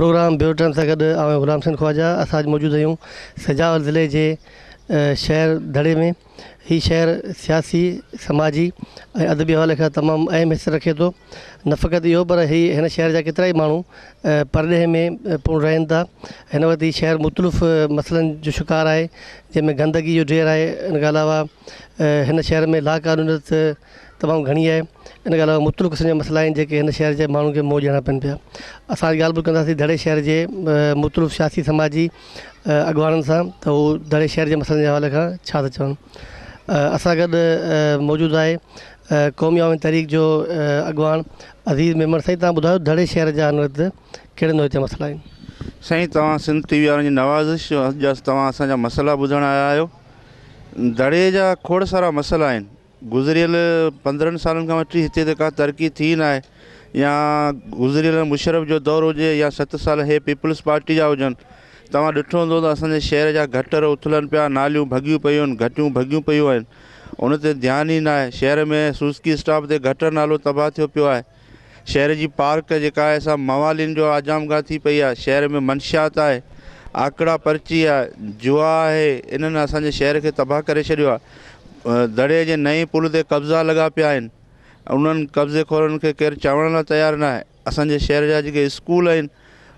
Programme bureau time سان گڏ آئون غلام حسين خواجه اسان اڄ موجود آهيون سجاول ضلعي جي شهر دڙي ۾ هي شهر سياسي سماجي ۽ ادبي حوالي کان تمام اهم حيثيت رکي ٿو نه فقط اهو پر هي هن شهر جا ڪيترائي ماڻهو پرڏيهه ۾ پڻ رهن ٿا هن وقت هي شهر مختلف مسئلن جو شڪار آهي جنهن ۾ گندگي جو ڍير آهي ان کان علاوه هن شهر ۾ لاقانونيت تمام گهڻي آهي ان کان علاوه مختلف قسم جا مسئلا آهن جيڪي هن شهر جي ماڻهن کي منهن ڏيڻا پون پيا اسان اڄ ڳالهه ٻولهه ڪنداسين دڙي شهر جي مختلف سياسي سماجي اڳواڻن سان ته هو دڙي شهر جي مسئلن جي حوالي کان ڇا ٿا چون اسان گڏ موجود آهي قومي عوامي تحريڪ جو اڳواڻ عزيز ميمڻ سائين تان ٻڌايو دڙي شهر جا هن وقت ڪهڙي نوعيت جا مسئلا آهن. سائين توهان سنڌ ٽي وي وارن جي نوازش جو اڄ توهان اسان جا مسئلا ٻڌڻ آيا آهيو دڙي جا کوڙ سارا مسئلا آهن گذريل 15 سالن کان وٺي هتي ته ڪا ترقي ٿي ناهي يا گذريل مشرف جو دور هجي يا 7 سال هي پيپلز پارٽي جا هجن توهان ڏٺو هوندو ته اسان جي شهر جا گٽر اٿلن پيا ناليون ڀڳيون پيون آهن گهٽيون ڀڳيون پيون آهن ان تي ڌيان ئي ناهي شهر ۾ سوزڪي اسٽاپ تي گٽر نالو تباهه ٿيو پيو آهي شهر جي پارڪ جيڪا آهي سا موالين جو آجامگاهه ٿي پئي آهي، شهر ۾ منشيات آهي، آڪڙا پرچي آهي، جوا آهي، انهن اسان جي شهر کي تباهه ڪري ڇڏيو آهي، دڙي جي نئين پل تي قبضا لڳا پيا آهن، انهن قبضي خورن کي ڪير چوڻ لاء تيار ناهي، اسان جي شهر جا جيڪي اسڪول آهن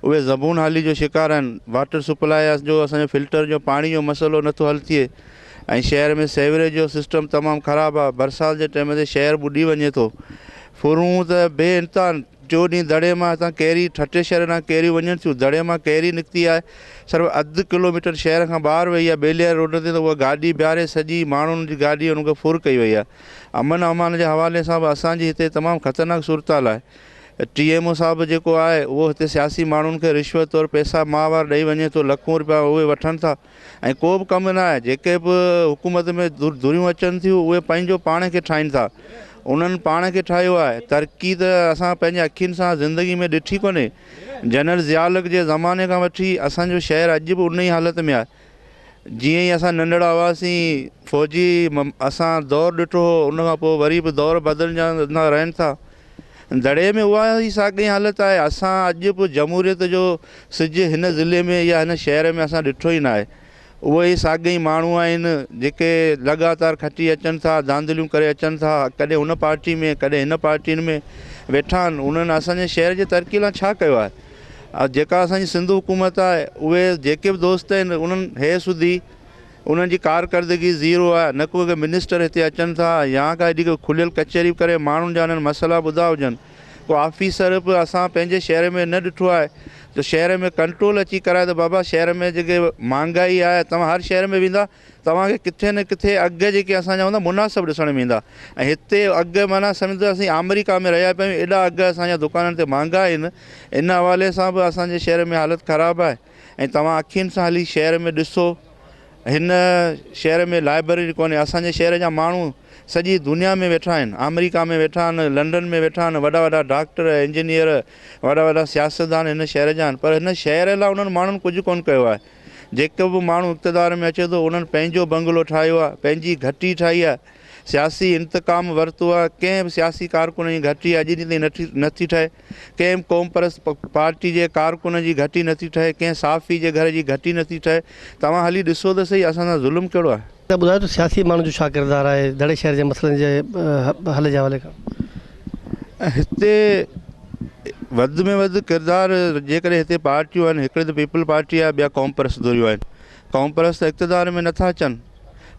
اهي زبون حالي جو شڪار آهن، واٽر سپلاء جو اسان جو فلٽر جو پاڻي جو مسئلو نٿو حل ٿئي ۽ شهر ۾ سيوريج جو سسٽم تمام خراب آهي، برسات جي ٽيم تي شهر ٻڏي وڃي ٿو، ڦرون ته بي انتها آهن، ٽيون ڏينهن دڙي مان هتان ڪيري ٺٽي شهر ڏانهن ڪيريون وڃن ٿيون، دڙي مان ڪيري نڪتي آهي صرف اڌ ڪلو ميٽر شهر کان ٻاهر وئي آهي ٻيلياري روڊ تي ته اها گاڏي بيهاري سڄي ماڻهن جي گاڏي ان کي ڦر ڪئي وئي آهي، امن امان جي حوالي سان به اسان جي هتي تمام خطرناڪ صورتحال آهي. ٽي ايم او صاحب جيڪو آهي اهو هتي سياسي ماڻهن کي رشوت طور پئسا ماهوار ڏئي وڃي ٿو لکون روپيا اهي وٺن ٿا ۽ ڪو به ڪم نه آهي جيڪي به حڪومت ۾ ڌريون اچن ٿيون اهي پنهنجو پاڻ کي ٺاهين ٿا انهن پاڻ کي ٺاهيو آهي ترقي ته اسان پنهنجي اکين سان زندگي ۾ ڏٺي ڪونهي جنرل ضياء الحق جي زماني کان وٺي اسان جو شهر اڄ به ان ئي حالت ۾ آهي جيئن ئي اسان ننڍڙا هئاسين فوجي اسان دور ڏٺو هو ان کان پوء وري به دور بدلجندا رهن ٿا دڙي ۾ اها ئي ساڳي حالت آهي اسان اڄ به جمهوريت جو سج هن ضلعي ۾ يا هن شهر ۾ اسان ڏٺو ئي ناهي اهي ئي ساڳي ماڻهو آهن جيڪي لڳاتار کٽي اچن ٿا ڌانڌليون ڪري اچن ٿا ڪڏهن هن پارٽي ۾ ڪڏهن هن پارٽين ۾ ويٺا آهن انهن اسان جي شهر جي ترقي لاء ڇا ڪيو آهي جيڪا اسان جي سنڌ حڪومت آهي اهي جيڪي به دوست آهن انهن هي سڌي انهن جي ڪارڪردگي زيرو آهي نه ڪو منسٽر هتي اچن ٿا يا ڪا ايڏي ڪو کليل ڪچهري ڪري ماڻهن جا انهن مسئلا ٻڌا هجن ڪو آفيسر به اسان پنهنجي شهر ۾ نه ڏٺو آهي جو شهر ۾ ڪنٽرول اچي ڪرائي ته بابا شهر ۾ جيڪي مهانگائي آهي توهان هر شهر ۾ ويندا توهان کي ڪٿي نه ڪٿي اگهه جيڪي اسان جا هوندا مناسب ڏسڻ ۾ ايندا ۽ هتي اگهه معنيٰ سمجهه ته اسين آمريڪا ۾ رهيا پيا آهيون ايڏا اگهه اسان جا دڪانن تي مهانگا آهن ان حوالي سان به اسان جي شهر ۾ حالت خراب آهي ۽ توهان اکين سان هلي شهر ۾ ڏسو هن شهر ۾ لائبريري ڪونهي اسان جي شهر جا ماڻهو سڄي دنيا ۾ ويٺا آهن آمريڪا ۾ ويٺا آهن لنڊن ۾ ويٺا آهن وڏا وڏا ڊاڪٽر انجنيئر وڏا وڏا سياستدان هن شهر جا آهن پر هن شهر لاء انهن ماڻهن ڪجهه ڪونه ڪيو آهي جيڪو به ماڻهو اقتدار ۾ اچي ٿو انهن پنهنجو بنگلو ٺاهيو آهي، پنهنجي گهٽي ٺاهي آهي، سياسي انتقام ورتو آهي، ڪنهن به سياسي ڪارڪن جي گهٽي اڄ ڏينهن تائين نه ٿي ٺهي، ڪنهن به قومپرست پارٽي جي ڪارڪن جي گهٽي نه ٿي ٺهي، ڪنهن صحافي جي گهر جي گهٽي نه ٿي ٺهي، توهان هلي ڏسو ته سهي اسان سان ظلم ڪهڙو آهي. ته ٻڌايو ته سياسي ماڻهن جو ڇا ڪردار آهي دڙي شهر جي مسئلن جي حل جي حوالي کان؟ هتي وڌ ۾ وڌ ڪردار جيڪڏهن هتي پارٽيون آهن هڪڙي ته پيپلز پارٽي آهي ٻيا قومپرست ڌريون آهن قومپرست اقتدار ۾ نٿا اچن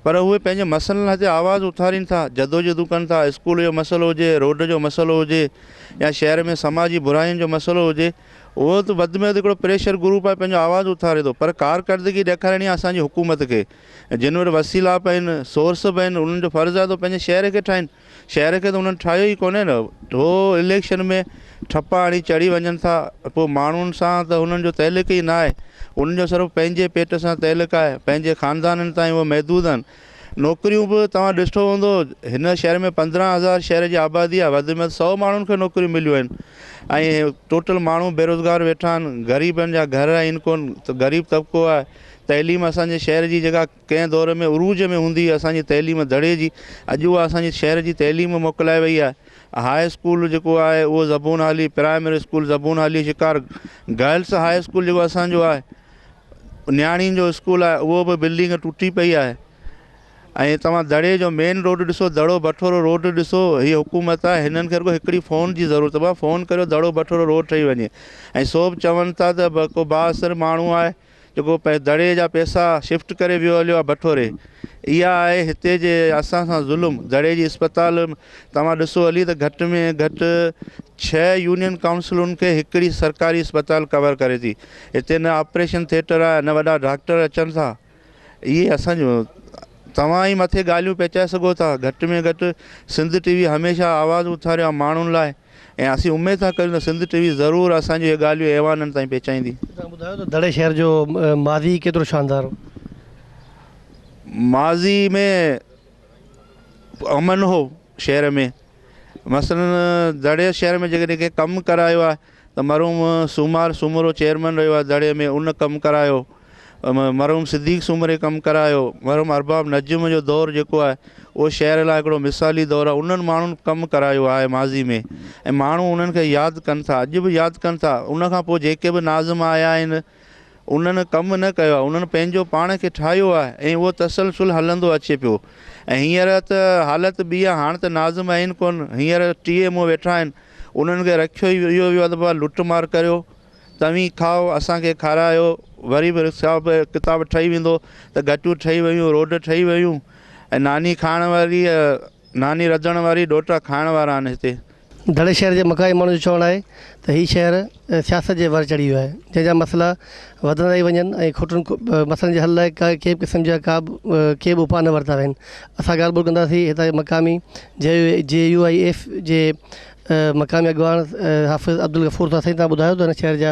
پر اهي پنهنجي مسئلن لاء هتي آواز اٿارين ٿا جدوجهدون ڪن ٿا اسڪول جو مسئلو هجي روڊ جو مسئلو هجي يا شهر ۾ سماجي براين جو مسئلو هجي اهو ته وڌ ۾ وڌ هڪڙو پريشر گروپ آهي پنهنجو آواز اٿاري ٿو پر ڪارڪردگي ڏيکارڻي آهي اسان جي حڪومت کي جن وٽ وسيلا به آهن سورس به آهن انهن جو فرض آهي ته پنهنجي شهر کي ٺاهين شهر کي ته انهن ٺاهيو ئي ڪونهي نه هو اليڪشن ۾ ٺپا هڻي چڙهي وڃن ٿا پوء ماڻهن سان ته انهن جو تعلق ئي نه آهي انهن جو صرف پنهنجي پيٽ سان تعلق آهي پنهنجي خاندانن تائين اهي محدود آهن نوڪريون به توهان ڏٺو هوندو هن شهر ۾ 15,000 شهر جي آبادي آهي وڌ ۾ وڌ 100 ماڻهن کي نوڪريون مليون آهن ۽ ٽوٽل ماڻهو بيروزگار ويٺا آهن غريبن جا گهر آهن ڪون ته غريب طبقو آهي تعليم اسان جي شهر جي جيڪا ڪنهن دور ۾ عروج ۾ هوندي هئي اسان جي تعليم دڙي جي اڄ اها اسان جي شهر جي تعليم موڪلائي وئي آهي. هاء اسڪول جيڪو آهي اهو زبون حالي، پرائمري اسڪول زبون حالي شڪار، گرلس هاء اسڪول جيڪو اسان جو آهي نياڻين جو اسڪول آهي اهو به بلڊنگ ٽٽي پئي آهي ۽ توهان دڙي جو مين روڊ ڏسو دڙو بٺورو روڊ ڏسو هي حڪومت آهي هنن کي رڳو هڪڙي فون جي ضرورت آهي فون ڪريو دڙو بٺورو روڊ ٺهي وڃي ۽ سو به چون ٿا ته ڪو بااثر ماڻهو آهي جيڪو دڙي جا پئسا شفٽ ڪري ويو هليو آهي بٺوري اها آهي هتي جي اسان سان ظلم دڙي جي اسپتال توهان ڏسو هلي ته گهٽ ۾ گهٽ ڇهه يونين ڪائونسلن کي هڪڙي سرڪاري اسپتال ڪور ڪري ٿي هتي نه آپريشن ٿيٽر آهي نه وڏا ڊاڪٽر اچن ٿا اهي اسان جون توهان ئي مٿي ڳالهيون پهچائي سگهو ٿا گهٽ ۾ گهٽ سنڌ ٽي وي هميشه آواز اٿاريو آهي ماڻهن لاء ۽ اسين اميد ٿا ڪريون ته سنڌ ٽي وي ضرور اسان جون اهي ڳالهيون ايوانن تائين پهچائيندي. توهان ٻڌايو ته دڙي شهر جو ماضي ڪيترو شاندار هو؟ ماضي ۾ امن هو شهر ۾ مثلاً دڙي شهر ۾ جيڪڏهن ڪنهن ڪم ڪرايو آهي ته مرحوم سومار سومرو چيئرمين رهيو آهي دڙي ۾ ان ڪم ڪرايو مرحوم صديق سومري ڪم ڪرايو مرحوم ارباب نجم جو دور جيڪو آهي اهو شهر لاء هڪڙو مثالي دور آهي انهن ماڻهن ڪم ڪرايو آهي ماضي ۾ ۽ ماڻهو انهن کي ياد ڪن ٿا اڄ به ياد ڪن ٿا ان کان پوء جيڪي به ناظم آيا آهن انهن ڪم نه ڪيو آهي انهن پنهنجو پاڻ کي ٺاهيو آهي ۽ اهو تسلسل هلندو اچي پيو ۽ هينئر ته حالت ٻي آهي هاڻ ته ناظم آهن ڪونه هينئر ٽي ايم او ويٺا آهن انهن کي رکيو ئي اهو ويو آهي ته بابا لٽ مار ڪريو، توهين کائو، اسان کي کارايو، وري به حساب ڪتاب ٺهي ويندو ته گهٽيون ٺهي ويون، روڊ ٺهي ويون ۽ ناني کائڻ واري ناني رڌڻ واري ڏوهٽا کائڻ وارا آهن هتي. دڙي شهر جي مقامي ماڻهن جو چوڻ آهي ته هي شهر سياست جي ور چڙهي ويو آهي جنهن جا مسئلا وڌندا ئي وڃن ۽ کوٽن مسئلن جي حل لاء ڪنهن به قسم جا ڪا به ڪي به اپاء نه ورتا ويا آهن اسان ڳالهه ٻولهه ڪنداسين هتان جي مقامي جي جي يو I F جي مقامي اڳواڻ حافظ عبدالغفور سان سائين تان ٻڌايو ته هن شهر جا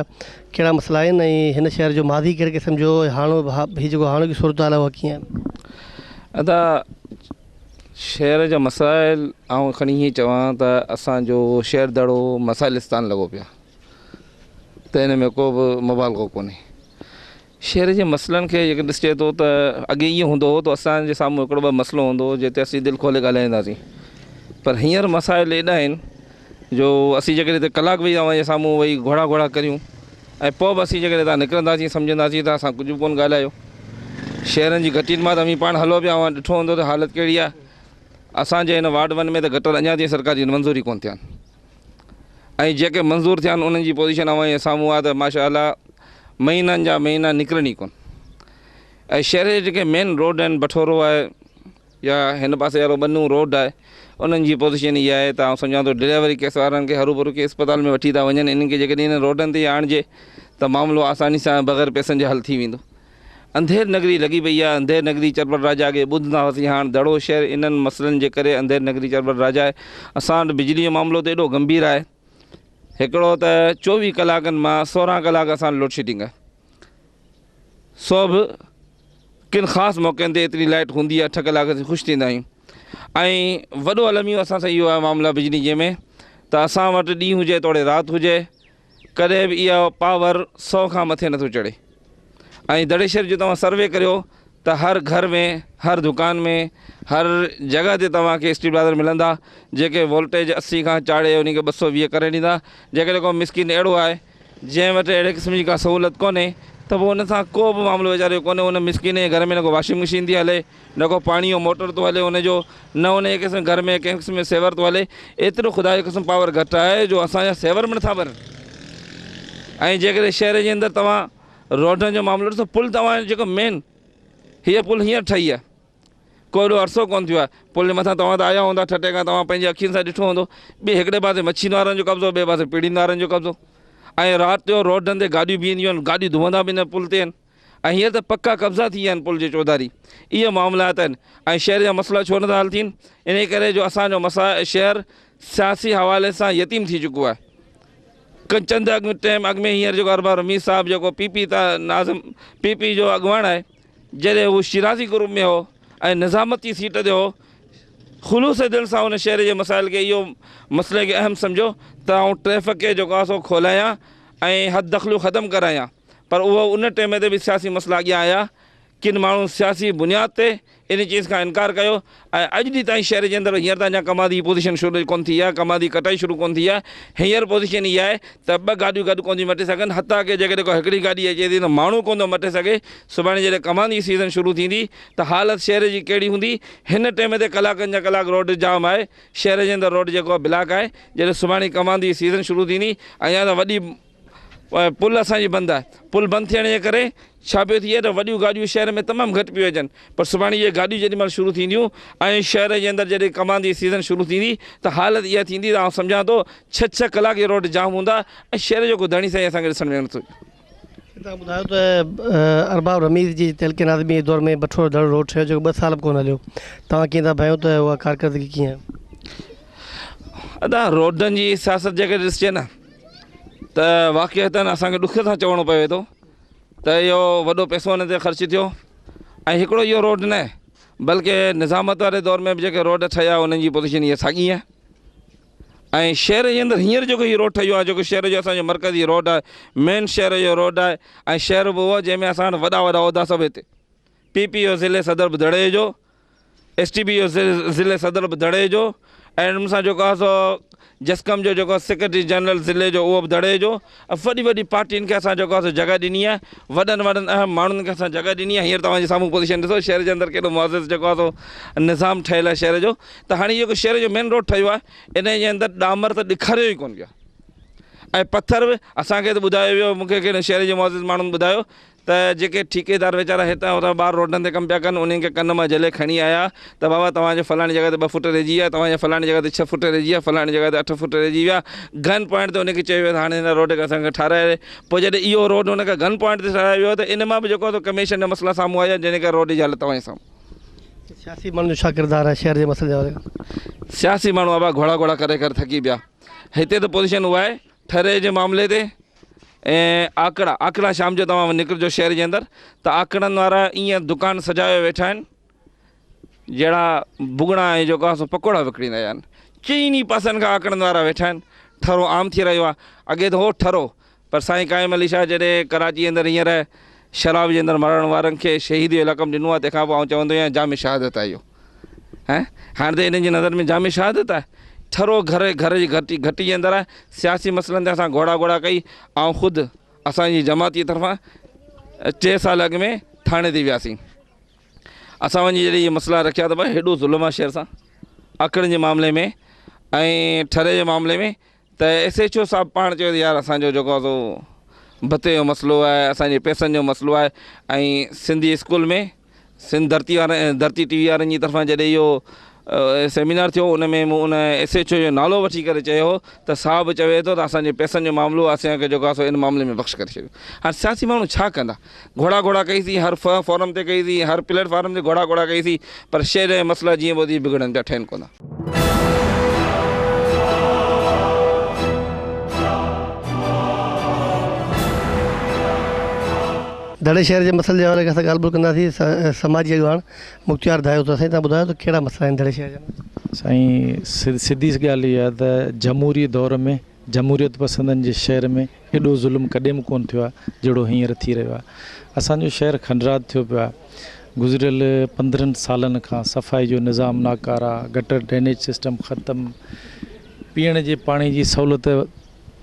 ڪهڙا مسئلا آهن ۽ هن شهر جو ماضي ڪهڙي قسم جو هو ۽ هاڻو هي جيڪو هاڻوڪي صورتحال آهي اها ڪيئن آهي. ادا شهر جا مسائل آئون کڻي هيئن چوان ته اسان جو شهر دڙو مسائلستان لڳو پيو آهي ته ان ۾ ڪو به مبالغو ڪونهي. شهر جي مسئلن کي جيڪڏهن ڏسجي ٿو ته اڳي ائين هوندو هو ته اسان جي سامهون هڪڙو ٻه مسئلو هوندو هو جنهن تي اسين دل کولي ڳالهائينداسين پر هينئر مسائل ايڏا آهن جو اسين جيڪڏهن هتي ڪلاڪ ويهي اوهان جي سامهون ويهي گهوڙا گهوڙا ڪريون ۽ پوء به اسين جيڪڏهن هتان نڪرنداسين سمجهنداسين ته اسان ڪجهه به ڪونه ڳالهايو شهرن جي گهٽين مان ته اوهين پاڻ هلو پيا اوهان ڏٺو هوندو ته حالت ڪهڙي آهي اسان جي هن وارڊ ون ۾ ته گٽر اڃا تائين سرڪاري منظور ئي ڪونه ٿيا آهن ۽ جيڪي منظور ٿيا آهن انهن جي پوزيشن اوهان جي سامهون آهي ته ماشاء الله مهينن جا مهينا نڪرن ئي ڪونه ۽ شهر جي جيڪي مين روڊ آهن بٺورو آهي يا هن پاسي وارو ٻنو روڊ آهي انهن جي پوزيشن اها آهي ته آئون سمجهان ٿو ڊليوري ڪيس وارن کي هروڀرو ڪي اسپتال ۾ وٺي ٿا وڃن انهن کي جيڪڏهن انهن روڊن تي آڻجي ته معاملو آساني سان بغير پئسن جي حل ٿي ويندو انڌير نگري لڳي پئي آهي، انڌير نگري چرٻٽ راجا اڳي ٻڌندا هئاسين هاڻ دڙو شهر انهن مسئلن جي ڪري انڌير نگري چرٻٽ راجا آهي، اسان وٽ بجلي جو معاملو ته ايڏو گنڀير آهي هڪڙو ته 24 ڪلاڪن مان 16 ڪلاڪ اسان وٽ لوڊشيڊنگ آهي سو به ڪن خاص موقعن تي ايتري لائٽ هوندي آهي اٺ ڪلاڪ اسين خوش ٿيندا آهيون ۽ وڏو الميو اسان سان اهو آهي معاملا بجلي جي ۾ ته اسان وٽ ڏينهن هجي توڙي رات هجي ڪڏهن به اها پاور سئو کان مٿي نٿو چڙهي ۽ دڙيشر جو توهان سروي ڪريو ته هر گهر ۾ هر دڪان ۾ هر جڳهه تي توهان کي اسٽريٽ لائٽر ملندا جيڪي وولٽيج 80 کان چاڙهي ان کي 220 ڪري ڏيندا جيڪڏهن ڪو مسڪين اهڙو آهي جنهن وٽ اهڙي قسم جي ڪا سهولت ڪونهي ته پوء ان سان ڪو به معاملو ويچاري جو ڪونهي ان مسڪين جي گهر ۾ نه ڪو واشنگ مشين ٿي هلي نه ڪو پاڻي جو موٽر ٿو هلي ان جو نه ان جي قسم گهر ۾ ڪنهن قسم جو سيور ٿو هلي ايترو خدا جو قسم پاور گهٽ آهي جو اسان جا سيور به نٿا ڀرن ۽ جيڪڏهن شهر جي اندر توهان روڊن جو معاملو ڏسو پل توهان جيڪو مين هيء پل هينئر ٺهي آهي ڪو ايڏو عرصو ڪونه ٿيو آهي پل جي مٿان توهان ته آيا هوندا ٺٽي کان توهان پنهنجي اکين سان ڏٺو هوندو ٻي هڪڙي پاسي مڇين وارن جو قبضو ٻئي پاسي پيڙين وارن جو قبضو ۽ رات جو روڊن تي گاڏيون بيهنديون آهن گاڏيون ڌوندا به هن پل تي آهن ۽ هينئر ته پڪا قبضا ٿي ويا آهن پل جي چوڌاري اهي معاملات آهن ۽ شهر جا مسئلا ڇو نٿا حل ٿين انهي ڪري جو اسان جو مسا شهر سياسي حوالي سان يتيم ٿي چڪو آهي ڪن چند اڳ ٽيم اڳ ۾ هينئر جيڪو ارباب رميز صاحب جيڪو پي پي تا ناظم پي پي جو اڳواڻ آهي جڏهن هو شيرازي گروپ ۾ هو ۽ نظامت جي سيٽ تي هو خلوص دل سان ان شهر جي مسائل کي اهو مسئلي کي اهم سمجهيو ته آئون ٽريفڪ کي جيڪو آهي سو کولايان ۽ حد دخليون ختم ڪرايان پر اهو ان ٽيم تي به سياسي مسئلا اڳيان آيا. ڪن ماڻهن سياسي بنياد تي ان چيز کان انڪار ڪيو ۽ اڄ ڏينهن تائين شهر جي اندر هينئر ته اڃا ڪمادي جي پوزيشن شروع ڪونه ٿي آهي، ڪمادي ڪٽائي شروع ڪونه ٿي آهي، هينئر پوزيشن اها آهي ته ٻه گاڏيون گڏ ڪونه ٿيون مٽي سگهن، حتيٰ ڪه جيڪڏهن ڪو هڪڙي گاڏي اچي ٿي ته ماڻهو ڪونه ٿو مٽي سگهي، سڀاڻي جڏهن ڪمادي جي سيزن شروع ٿيندي ته حالت شهر جي ڪهڙي هوندي، هن ٽيم تي ڪلاڪن جا ڪلاڪ روڊ جام آهي، شهر جي اندر روڊ جيڪو آهي بلاڪ آهي، جڏهن سڀاڻي ڪمادي جي سيزن شروع ٿيندي اڃا ته وڏي پل اسان جي بند آهي، پل بند ٿيڻ جي ڪري ڇا پيو ٿئي ته وڏيون گاڏيون شهر ۾ تمام گهٽ پيون اچن پر سڀاڻي اهي گاڏيون جيڏي مهل شروع ٿينديون ۽ شهر جي اندر جڏهن ڪماند جي سيزن شروع ٿيندي ته حالت اها ٿيندي ته آئون سمجهان ٿو ڇهه ڇهه ڪلاڪ اهي روڊ جام هوندا ۽ شهر جو ڪو ڌڻي سائين اسان کي ڏسڻ ۾ نٿو اچي. توهان ٻڌايو ته ارباب رميز جي تعلقي ناظمي جي دور ۾ بٺورو دڙو روڊ ٺهيو جيڪو ٻه سال به ڪونه هليو توهان ڪيئن ٿا ڀانيو ته اها ڪارڪردگي ڪيئن آهي؟ ادا روڊن جي سياست جيڪڏهن ڏسجي نه ته واقعتن اسان کي ڏک سان چوڻو پوي ٿو ته اهو وڏو پئسو ان تي خرچ ٿيو ۽ هڪڙو اهو روڊ نه بلڪه نظامت واري دور ۾ به جيڪي روڊ ٺهيا انهن جي پوزيشن اها ساڳي آهي ۽ شهر جي اندر هينئر جيڪو هي روڊ ٺهيو آهي جيڪو شهر جو اسانجو مرڪزي روڊ آهي مين شهر جو روڊ آهي ۽ شهر به اهو جنهن ۾ اسان وٽ وڏا وڏا عهدا سڀ هتي پي پي او ضلعي صدر به دڙي جو ايس ٽي پي جو ضلعي صدر به دڙي جو ۽ ان سان جيڪو آهي سو جسقم جو جيڪو سيڪريٽري جنرل ضلعي جو اهو به دڙي جو ۽ وڏي وڏي پارٽين کي اسان جيڪو آهي سو جڳهه ڏني آهي وڏن وڏن اهم ماڻهن کي اسان جڳهه ڏني آهي هينئر توهان جي سامهون پوزيشن ڏسو شهر جي اندر ڪيڏو معزز جيڪو آهي سو نظام ٺهيل آهي شهر جو ته هاڻي جيڪو شهر جو مين روڊ ٺهيو آهي ان جي اندر ڏامر ته ڏيکاريو ئي ڪونه ويو آهي ۽ پٿر به اسان کي ته ٻڌايو ويو مون کي ڪنهن شهر جي معزز ماڻهن ٻڌايو ته جيڪي ٺيڪيدار ويچارا هتان هتان ٻاهر روڊن تي ڪم پيا ڪن انهن کي ڪن مان جهلي کڻي آيا ته بابا توهان جي فلاڻي جڳهه تي ٻه فوٽ رهجي ويا توهان جي فلاڻي جڳهه تي ڇهه فوٽ رهجي ويا فلاڻي جڳهه تي اٺ فوٽ رهجي ويا گن پوائنٽ تي ان کي چيو ويو ته هاڻي هن روڊ کي اسان کي ٺاراهي ڏي پوء جڏهن اهو روڊ ان کي گن پوائنٽ تي ٺارايو ويو ته ان مان به جيڪو ڪميشن جا مسئلا سامهون آيا جنهن ڪري روڊ جي حالت توهان جي سامهون. سياسي ماڻهن جو ڇا ڪردار آهي شهر جي مسئلن جي حوالي سان؟ سياسي ماڻهو ابا گهوڙا گهوڙا ڪري ڪري ٿڪي پيا هتي ته پوزيشن اها آهي ٺري جي معاملي تي ۽ آڪڙا آڪڙا شام جو توهان نڪرجو شهر جي اندر ته آڪڙن وارا ائين دڪان سجايو ويٺا آهن جهڙا ڀڳڙا ۽ جيڪو آهي سو پڪوڙا وڪڻي رهيا آهن چئني پاسن کان آڪڙن وارا ويٺا آهن ٺرو عام ٿي رهيو آهي اڳي ته هو ٺرو پر سائين قائم علي شاهه جڏهن ڪراچي اندر هينئر شراب جي اندر مرڻ وارن کي شهيد جو لقب ڏنو آهي تنهن کان پوء آئون چوندو آهيان جام شهادت آهي اهو ۽ هاڻي ته انهن جي نظر ۾ جام شهادت آهي ٺرو گهر گهر جي گهٽي گهٽي جي اندر آهي سياسي مسئلن تي اسان گهوڙا گهوڙا ڪئي آئون خود اسان جي جماعت جي طرفان ٽي سال اڳ ۾ ٿاڻي تي وياسين اسان وڃي جڏهن اهي مسئلا رکيا ته ڀاء هيڏو ظلم آهي شهر سان اکڙن جي معاملي ۾ ۽ ٺري جي معاملي ۾ ته ايس ايڇ او صاحب پاڻ چيو ته يار اسان جو جيڪو آهي سو ڀتي جو مسئلو آهي اسان جي پئسن جو مسئلو آهي ۽ سنڌي اسڪول ۾ سنڌ ڌرتي وارن ڌرتي ٽي وي وارن جي طرفان جڏهن اهو سيمينار ٿيو ان ۾ مون ان ايس ايڇ او جو نالو وٺي ڪري چيو هو ته صاحب چوي ٿو ته اسان جي پئسن جو معاملو آهي اسان کي جيڪو آهي سو ان معاملي ۾ بخش ڪري ڇڏيو هاڻي سياسي ماڻهو ڇا ڪندا گهوڙا گهوڙا ڪئي سين هر فورم تي ڪئي سين هر پليٽ فارم تي گهوڙا گهوڙا ڪئي سين پر شهر جا مسئلا جيئن پوء تيئن بگڙن پيا ٺهن ڪونه. دڙي شهر جي مسئلن جي حوالي کان اسان ڳالهه ٻولهه ڪنداسين سماجي اڳواڻ مختيار ڌايو ته سائين توهان ٻڌايو ته ڪهڙا مسئلا آهن دڙي شهر جا. سائين سڌي ڳالهه اها ته جمهوري دور ۾ جمهوريت پسندن جي شهر ۾ ايڏو ظلم ڪڏهن به ڪونه ٿيو آهي جهڙو هينئر ٿي رهيو آهي. اسان جو شهر کنڊرات ٿيو پيو آهي. گذريل 15 سالن کان صفائي جو نظام ناڪاره، گٽر ڊرينيج سسٽم ختم، پيئڻ جي پاڻي جي سهولت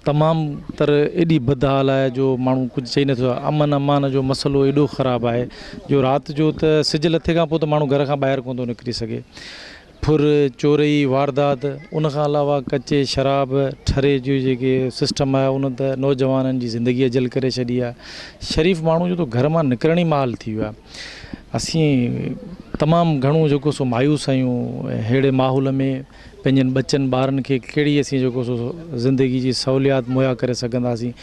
تمام تر ايڏي بدحال آهي جو ماڻهو ڪجهه چئي نٿو سگهي. امن امان جو مسئلو ايڏو خراب آهي جو رات جو ته سج لٿي کان پوء ته ماڻهو گهر کان ٻاهر ڪونه ٿو نڪري سگهي. ڦر، چوري، واردات، ان کان علاوه ڪچي شراب، ٺري جو جيڪي سسٽم آهي ان ته نوجوانن جي زندگي اجل ڪري ڇڏي آهي. شريف ماڻهو جو ته گهر مان نڪرڻ ئي محال ٿي ويو آهي. اسين تمام گهڻو جيڪو سو مايوس آهيون ههڙي ماحول ۾ پنهنجن ٻچن ٻارن کي ڪهڙي اسين جيڪو سو زندگي جي سهوليات مهيا ڪري سگهنداسين.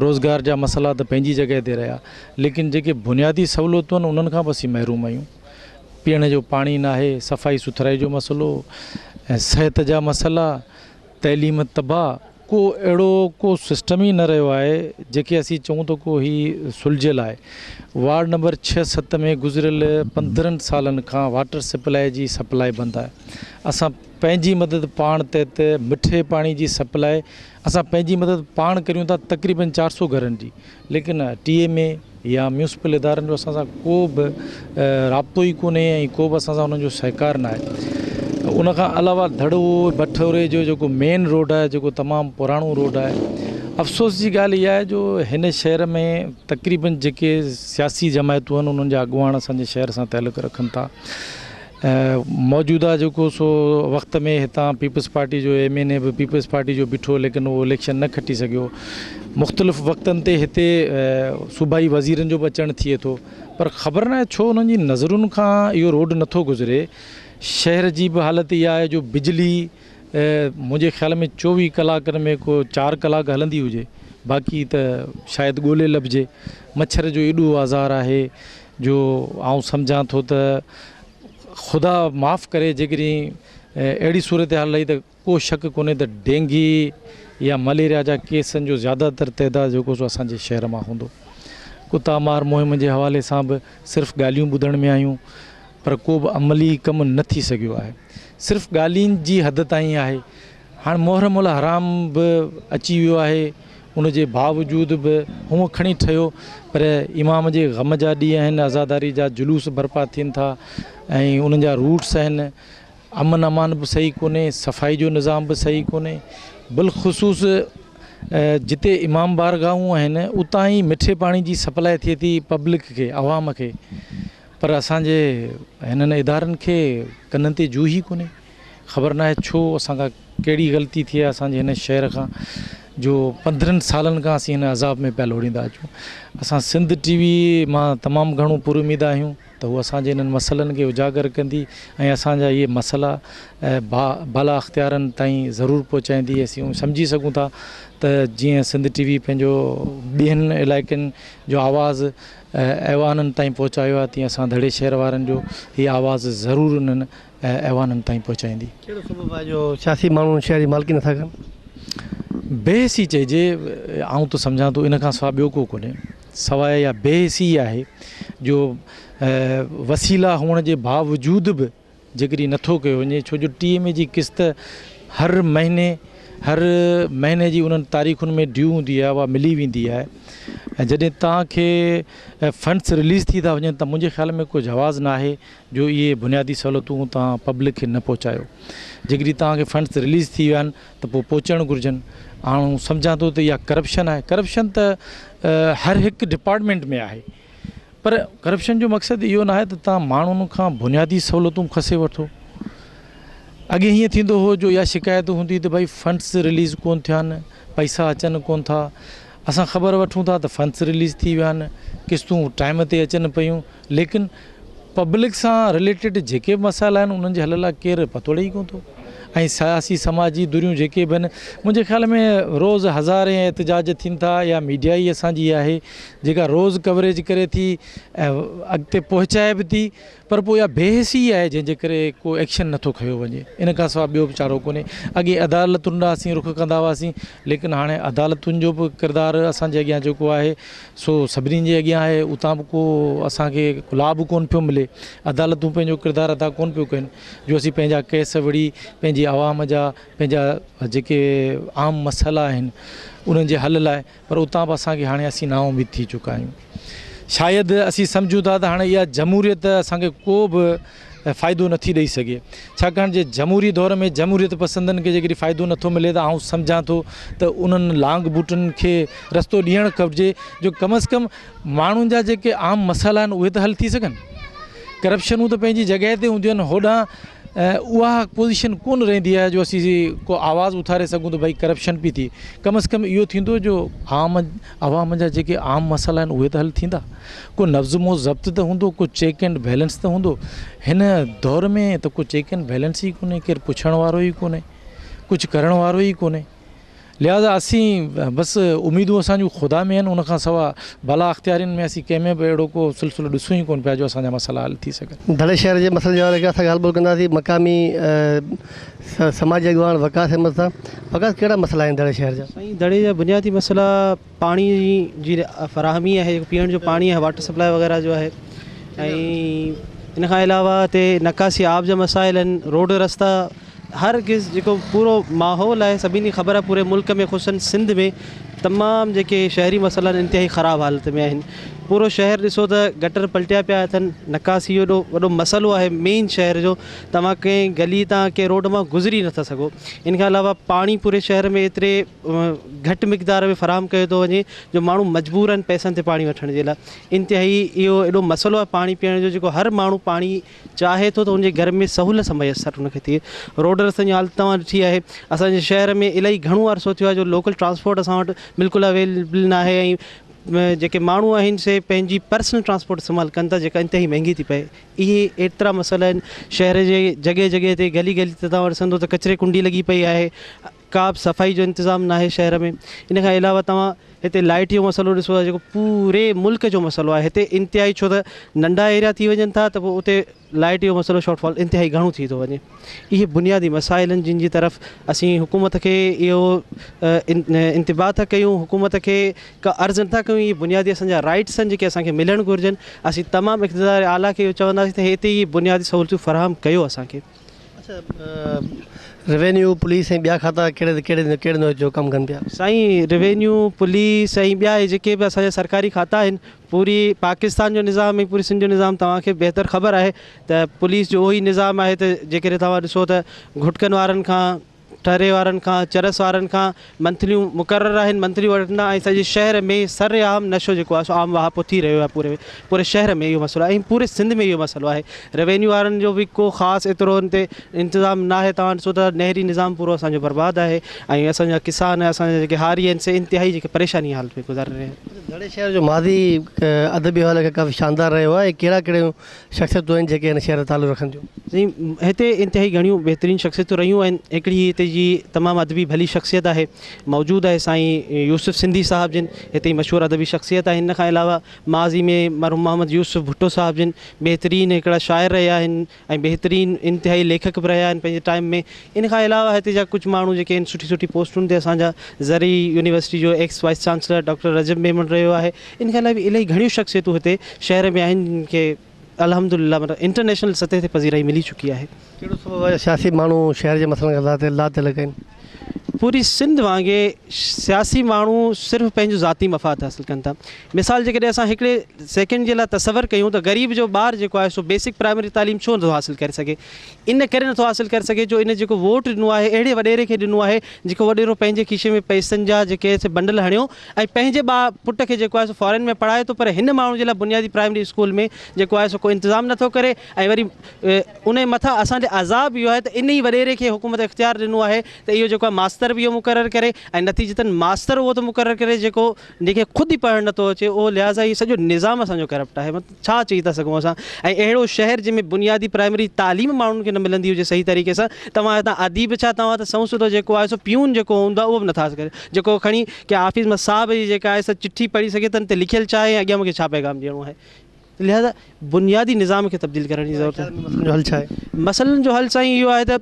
روزگار جا مسئلا ته پنهنجي جڳهه تي رهيا ليڪن جيڪي بنيادي سهولتون آهن انهن کان به اسين محروم آهيون. پيئڻ جو پاڻي ناهي، صفائي سٿرائي جو مسئلو ۽ صحت جا مسئلا، تعليم تباهه، ڪو اهڙو ڪو سسٽم ئي نه رهيو آهي جيڪي اسين چئون ته ڪو هي سلجهيل آهي. وارڊ نمبر 6 7 ۾ گذريل 15 سالن کان واٽر سپلائي جي سپلائي بند آهي. اسان پنهنجي مدد پاڻ تحت مٺي پاڻي جي سپلائي اسان پنهنجي مدد پاڻ ڪريون ٿا تقريبن 400 گهرن جي ليڪن ٽي ايم اي، يا ميونسپل ادارن جو اسان سان ڪو به رابطو ئي ڪونهي ۽ ڪو به اسان سان انهن جو سهڪار ناهي. ان کان علاوه دڙو بٺوري جو جيڪو مين روڊ آهي جيڪو تمام پراڻو روڊ آهي افسوس جي ڳالهه اها آهي جو هن شهر ۾ تقريبن جيڪي سياسي جماعتون آهن انهن جا اڳواڻ اسان جي شهر سان تعلق رکن ٿا موجوده جيڪو سو وقت ۾ هتان پيپلز پارٽي جو ايم اين اي به پيپلز پارٽي جو بيٺو ليڪن اهو اليڪشن نه کٽي سگهيو مختلف وقتن تي هتي صوبائي وزيرن جو به اچڻ ٿئي ٿو پر خبر ناهي ڇو انهن جي نظرن کان اهو روڊ نٿو گذري شهر جي به حالت اها آهي جو بجلي منهنجي خيال ۾ چوويهه ڪلاڪن ۾ ڪو چار ڪلاڪ هلندي هجي باقي ته شايد ڳولي لڀجي مڇر جو ايڏو آزار آهي جو آئون سمجهان ٿو ته خدا معاف ڪري جيڪڏهن اهڙي صورتحال رهي ته ڪو شڪ ڪونهي ته ڊينگي يا مليريا جا ڪيسن جو زياده تر تعداد جيڪو سو اسان جي شهر مان هوندو. ڪتا مار مهم جي حوالي سان به صرف ڳالهيون ٻڌڻ ۾ آيون پر ڪو به عملي ڪم نه ٿي سگهيو آهي. صرف ڳالهين جي حد تائين آهي. هاڻ محرم الحرام به اچي ويو آهي ان جي باوجود به هونء کڻي ٺهيو پر امام جي غم جا ڏينهن آهن عزاداري جا جلوس برپا ٿين ٿا ۽ انهن جا روٽس آهن امن امان به صحيح ڪونهي صفائي جو نظام به صحيح ڪونهي بالخصوص جتي امام بارگاهون آهن اتان ئي مٺي پاڻي جي سپلاء ٿئي ٿي پبلڪ کي عوام کي پر اسان جي هنن ادارن کي ڪنن تي جوهي ڪونهي خبر ناهي ڇو اسان کان ڪهڙي غلطي ٿي آهي اسان جي هن شهر کان جو پندرهن سالن کان اسين هن عذاب ۾ پيا لوڙيندا اچون اسان سنڌ ٽي وي مان تمام گهڻو پر اميد آهيون ته هو اسان جي انهن مسئلن کي اجاگر ڪندي ۽ اسان جا اهي مسئلا بالا اختيارن تائين ضرور پهچائيندي اسين سمجهي سگهون ٿا ته جيئن سنڌ ٽي وي پنهنجو ٻين علائقن جو آواز ايوانن تائين پهچايو آهي تيئن اسان دڙي شهر وارن جو هي آواز ضرور انهن ايوانن تائين پهچائيندي. ڪهڙو سبب آهي جو سياسي ماڻهو شهر جي مالڪي نٿا ڪن؟ بي حسي چئجي، آئون ته سمجهان ٿو ان کان سواء ٻيو ڪو ڪونهي، سواء اها بي حسي ئي آهي جو وسيلا هئڻ جي باوجود به جيڪڏهن نٿو ڪيو وڃي ڇو جو ٽي ايم اي جي قسط هر مهيني هر مهيني جي انهن تاريخن ۾ ڊيو هوندي آهي اها ملي ويندي آهي ۽ جڏهن توهان کي فنڊس رليز ٿي ٿا وڃن ته منهنجي خيال ۾ ڪو جواز ناهي جو اهي بنيادي سهولتون توهان پبلڪ کي نه پهچايو. جيڪڏهن توهان کي فنڊس رليز ٿي ويا آهن ته پوء پهچڻ گهرجن. آئون سمجهان ٿو ته اها ڪرپشن آهي. ڪرپشن ته هر هڪ ڊپارٽمينٽ ۾ آهي پر ڪرپشن جو مقصد اهو ناهي ته توهان ماڻهن کان بنيادي سهولتون کسي وٺو. اڳي هيئن ٿيندو هو جو اها شڪايت هوندي ته ڀائي فنڊس رليز ڪونه ٿيا آهن، پئسا اچن ڪونه ٿا. اسان خبر وٺون ٿا ته فنڊس رليز ٿي ويا آهن، قسطون ٽائيم تي اچن پيون. ليڪن پبلڪ سان رليٽيڊ جيڪي به مسئلا آهن انهن جي حل لاء ڪير پتوڙي ئي ڪونه ٿو ۽ سياسي سماجي ڌريون جيڪي به آهن منهنجي خيال ۾ روز هزارين احتجاج ٿين ٿا يا ميڊيا ئي اسان جي آهي جيڪا روز ڪوريج ڪري ٿي ۽ اڳتي پهچائي به ٿي پر پوء اها بي حسي ئي آهي جنهن جي ڪري ڪو ايڪشن نٿو کنيو وڃي ان کان سواء ٻيو به چارو ڪونهي اڳي عدالتن ڏانهن اسين رخ ڪندا هئاسين ليڪن هاڻي عدالتن جو به ڪردار اسان جي اڳيان جيڪو آهي سو سڀني جي اڳيان آهي، اتان به ڪو اسان کي لاڀ ڪونه پيو ملي، عدالتون پنهنجو ڪردار ادا ڪونه پيون ڪن جو اسين پنهنجا ڪيس وڙهي پنهنجي عوام جا پنهنجا جيڪي عام مسئلا آهن انهن جي حل لاء پر اتان به اسان کي هاڻي اسين نااميد ٿي چڪا آهيون شايد اسين سمجهون ٿا ته هاڻي اها جمهوريت اسان کي ڪو به فائدو نٿي ڏئي سگهي ڇاڪاڻ جي جمهوري دور ۾ جمهوريت پسندن کي جيڪڏهن فائدو نٿو ملي ته آئون سمجهان ٿو ته انهن لانگ بوٽن کي رستو ڏيڻ کپجي جو ڪم از ڪم ماڻهن جا جيڪي عام مسئلا آهن اهي ته حل ٿي سگهن ڪرپشنون ته پنهنجي جڳهه تي هونديون آهن هوڏانهن اها پوزيشن ڪونه رهندي آهي جو اسين ڪو آواز اٿاري سگهون ته ڀائي ڪرپشن پئي ٿئي ڪم از ڪم اهو ٿيندو جو عام عوام جا جيڪي عام مسئلا آهن اهي ته حل ٿيندا ڪو نظم و ضبط ته هوندو، ڪو چيڪ اينڊ بيلنس ته هوندو. هن دور ۾ ته ڪو چيڪ اينڊ بيلنس ئي ڪونهي، ڪير پڇڻ وارو ئي ڪونهي، ڪجهه ڪرڻ وارو ئي ڪونهي. لهٰذا اسين بس اميدون اسان جون خدا ۾ آهن، ان کان سوا بالا اختيارين ۾ اسين ڪنهن ۾ به اهڙو ڪو سلسلو ڏسون ئي ڪونه پيا جو اسان جا مسئلا حل ٿي سگهن. دڙي شهر جي مسئلن جي حوالي کان اسان ڳالهه ٻولهه ڪنداسين مقامي سماجي اڳواڻ وقاص احمد سان. وقاص ڪهڙا مسئلا آهن دڙي شهر جا؟ سائين دڙي جا بنيادي مسئلا پاڻي جي فراهمي آهي جيڪو پيئڻ جو پاڻي آهي واٽر سپلاء وغيره جو آهي ۽ ان کان علاوه هتي نڪاسي آب جا مسائل آهن روڊ رستا هر قسم جيڪو پورو ماحول آهي سڀني کي خبر آهي پوري ملڪ ۾ خصوصن سنڌ ۾ تمام جيڪي شهري مسئلا آهن انتهائي خراب حالت ۾ آهن. پورو شهر ڏسو ته گٽر پلٽيا پيا اٿن، نڪاسي جو ايڏو وڏو مسئلو آهي مين شهر جو توهان ڪنهن گلي تان ڪنهن روڊ مان گذري نٿا سگهو. ان کان علاوه پاڻي پوري شهر ۾ ايتري گهٽ مقدار ۾ فراهم ڪيو ٿو وڃي جو ماڻهو مجبور آهن پئسن تي پاڻي وٺڻ جي لاء. انتهائي اهو ايڏو مسئلو آهي پاڻي پيئڻ جو جيڪو هر ماڻهو پاڻي چاهي ٿو ته ان جي گهر ۾ سهولت سان ميسر ان کي ٿئي. روڊ رستن جي حالت توهان ڏٺي آهي. اسان جي شهر ۾ الائي گهڻو عرصو ٿيو آهي جو لوڪل ٽرانسپورٽ اسان وٽ بلڪل اويلبل ناهي ۽ جيڪي ماڻهو آهن سي پنهنجي پرسنل ٽرانسپورٽ استعمال ڪن ٿا جيڪا انتهائي مهنگي ٿي پئي. اهي ايترا مسئلا آهن شهر جي جڳهه جڳهه تي گلي گلي تي توهان ڏسندو ته ڪچري ڪنڊي لڳي پئي آهي. ڪا به صفائي جو انتظام ناهي شهر ۾ ان کان علاوه توهان هتي لائيٽ جو مسئلو ڏسو ٿا جيڪو پوري ملڪ جو مسئلو آهي هتي انتهائي ڇو ته ننڍا ايريا ٿي وڃن ٿا ته پوء اتي لائيٽ جو مسئلو شارٽ فال انتهائي گهڻو ٿي ٿو وڃي اهي بنيادي مسائل آهن جن جي طرف اسين حڪومت کي اهو انتباهه ٿا ڪيون حڪومت کي ڪا عرض نٿا ڪيون اهي بنيادي اسان جا رائيٽس آهن جيڪي اسان کي ملڻ گهرجن اسين تمام اقتدار اعليٰ کي اهو چونداسين ته هتي اهي بنيادي سهولتون فراهم ڪيو اسان کي. اڇا روينيو پوليس ۽ ٻيا کاتا ڪهڙي ڪهڙي ڪهڙي نوعيت جو ڪم ڪن پيا. سائين روينيو پوليس ۽ ٻيا اهي جيڪي به اسان جا سرڪاري کاتا آهن پوري پاڪستان جو نظام ۽ پوري سنڌ جو نظام توهان کي بهتر خبر آهي ته پوليس جو اهو ئي نظام آهي ته جيڪڏهن توهان ڏسو ته گهٽڪن وارن کان ٺري وارن کان چرس وارن کان منٿليون مقرر آهن منٿليون وٺندا ۽ سڄي شهر ۾ سر عام نشو جيڪو آهي سو عام واهپو ٿي رهيو آهي پوري پوري شهر ۾ اهو مسئلو آهي ۽ پوري سنڌ ۾ اهو مسئلو آهي روينيو وارن جو به ڪو خاص ايترو ان تي انتظام ناهي توهان ڏسو ته نهري نظام پورو اسان جو برباد آهي ۽ اسان جا ڪسان اسان جا جيڪي هاري آهن سي انتهائي جيڪي پريشاني حالت ۾ گذاري رهيا آهن. دڙي شهر جو ماضي ادبي حوالي کان ڪافي شاندار رهيو آهي ڪهڙا ڪهڙيون شخصيتون آهن جيڪي هن شهر سان تعلق رکن ٿيون. سائين هتي انتهائي گهڻيون بهترين شخصيتون رهيون آهن هڪڙي هتي جي تمام ادبي ڀلي شخصيت آهي موجود آهي سائين يوسف سنڌي صاحب جن هتي جي مشهور ادبي شخصيت آهن ان کان علاوه ماضي ۾ مرحوم محمد يوسف ڀٽو صاحب جن بهترين هڪڙا شاعر رهيا آهن ۽ بهترين انتهائي ليکڪ به رهيا آهن پنهنجي ٽائيم ۾ ان کان علاوه هتي جا ڪجهه ماڻهو جيڪي آهن سٺي سٺي پوسٽن تي اسان جا زرعي يونيورسٽي جو ex vice chancellor doctor Rajab Memon رهيو آهي ان کان علاوه به الائي گهڻيون شخصيتون هتي شهر ۾ آهن جن کي الحمدلله مطلب انٽرنيشنل سطح تي پذيرائي ملي چڪي آهي. ڪهڙو سبب آهي جو سياسي ماڻهو شهر جي مسئلن کان لاتعلق آهن؟ پوري سنڌ وانگي سياسي ماڻهو صرف پنهنجو ذاتي مفاد حاصل ڪن ٿا. مثال جيڪڏهن اسان هڪڙي سيڪنڊ جي لاء تصور ڪيون ته غريب جو ٻار جيڪو آهي سو بيسڪ پرائمري تعليم ڇو نٿو حاصل ڪري سگهي؟ ان ڪري نٿو حاصل ڪري سگهي جو ان جيڪو ووٽ ڏنو آهي اهڙي وڏيري کي ڏنو آهي جيڪو وڏيرو پنهنجي کيسي ۾ پئسن جا جيڪي سي بنڊل هڻيو ۽ پنهنجي ٻا پٽ کي جيڪو آهي سو فارين ۾ پڙهائي ٿو پر هن ماڻهو جي لاء بنيادي پرائمري اسڪول ۾ جيڪو آهي سو ڪو انتظام نٿو ڪري ۽ وري ان جي مٿان اسان تي عذاب اهو آهي ته ان ئي وڏيري کي حڪومت اختيار ڏنو آهي ته اهو جيڪو آهي ماستر به اهو مقرر ڪري ۽ نتيجتن ماستر اهو ٿو مقرر ڪري جيڪو جنهن کي خود ئي پڙهڻ نٿو اچي اهو لهٰذا هي سڄو نظام اسان جو ڪرپٽ آهي مطلب ڇا چئي ٿا سگهون اسان ۽ اهڙو شهر جنهن ۾ بنيادي پرائمري تعليم ماڻهن کي نه ملندي هجي صحيح طريقي سان توهان هتان اديب ڇا توهان ته سنئون سڌو جيڪو آهي سو پيون جيڪو هوندو آهي اهو به نٿا ڪري جيڪو کڻي ڪنهن آفيس مان صاحب جي جيڪا آهي سا چٺي پڙهي سگهي ته ان تي لکيل ڇا آهي ۽ اڳيان مونکي ڇا پيغام ڏيڻو آهي لهذا بنيادي نظام کي تبديل ڪرڻ جي ضرورت آهي. مسئلن جو حل ڇا آهي؟ مسئلن جو حل سائين اهو آهي ته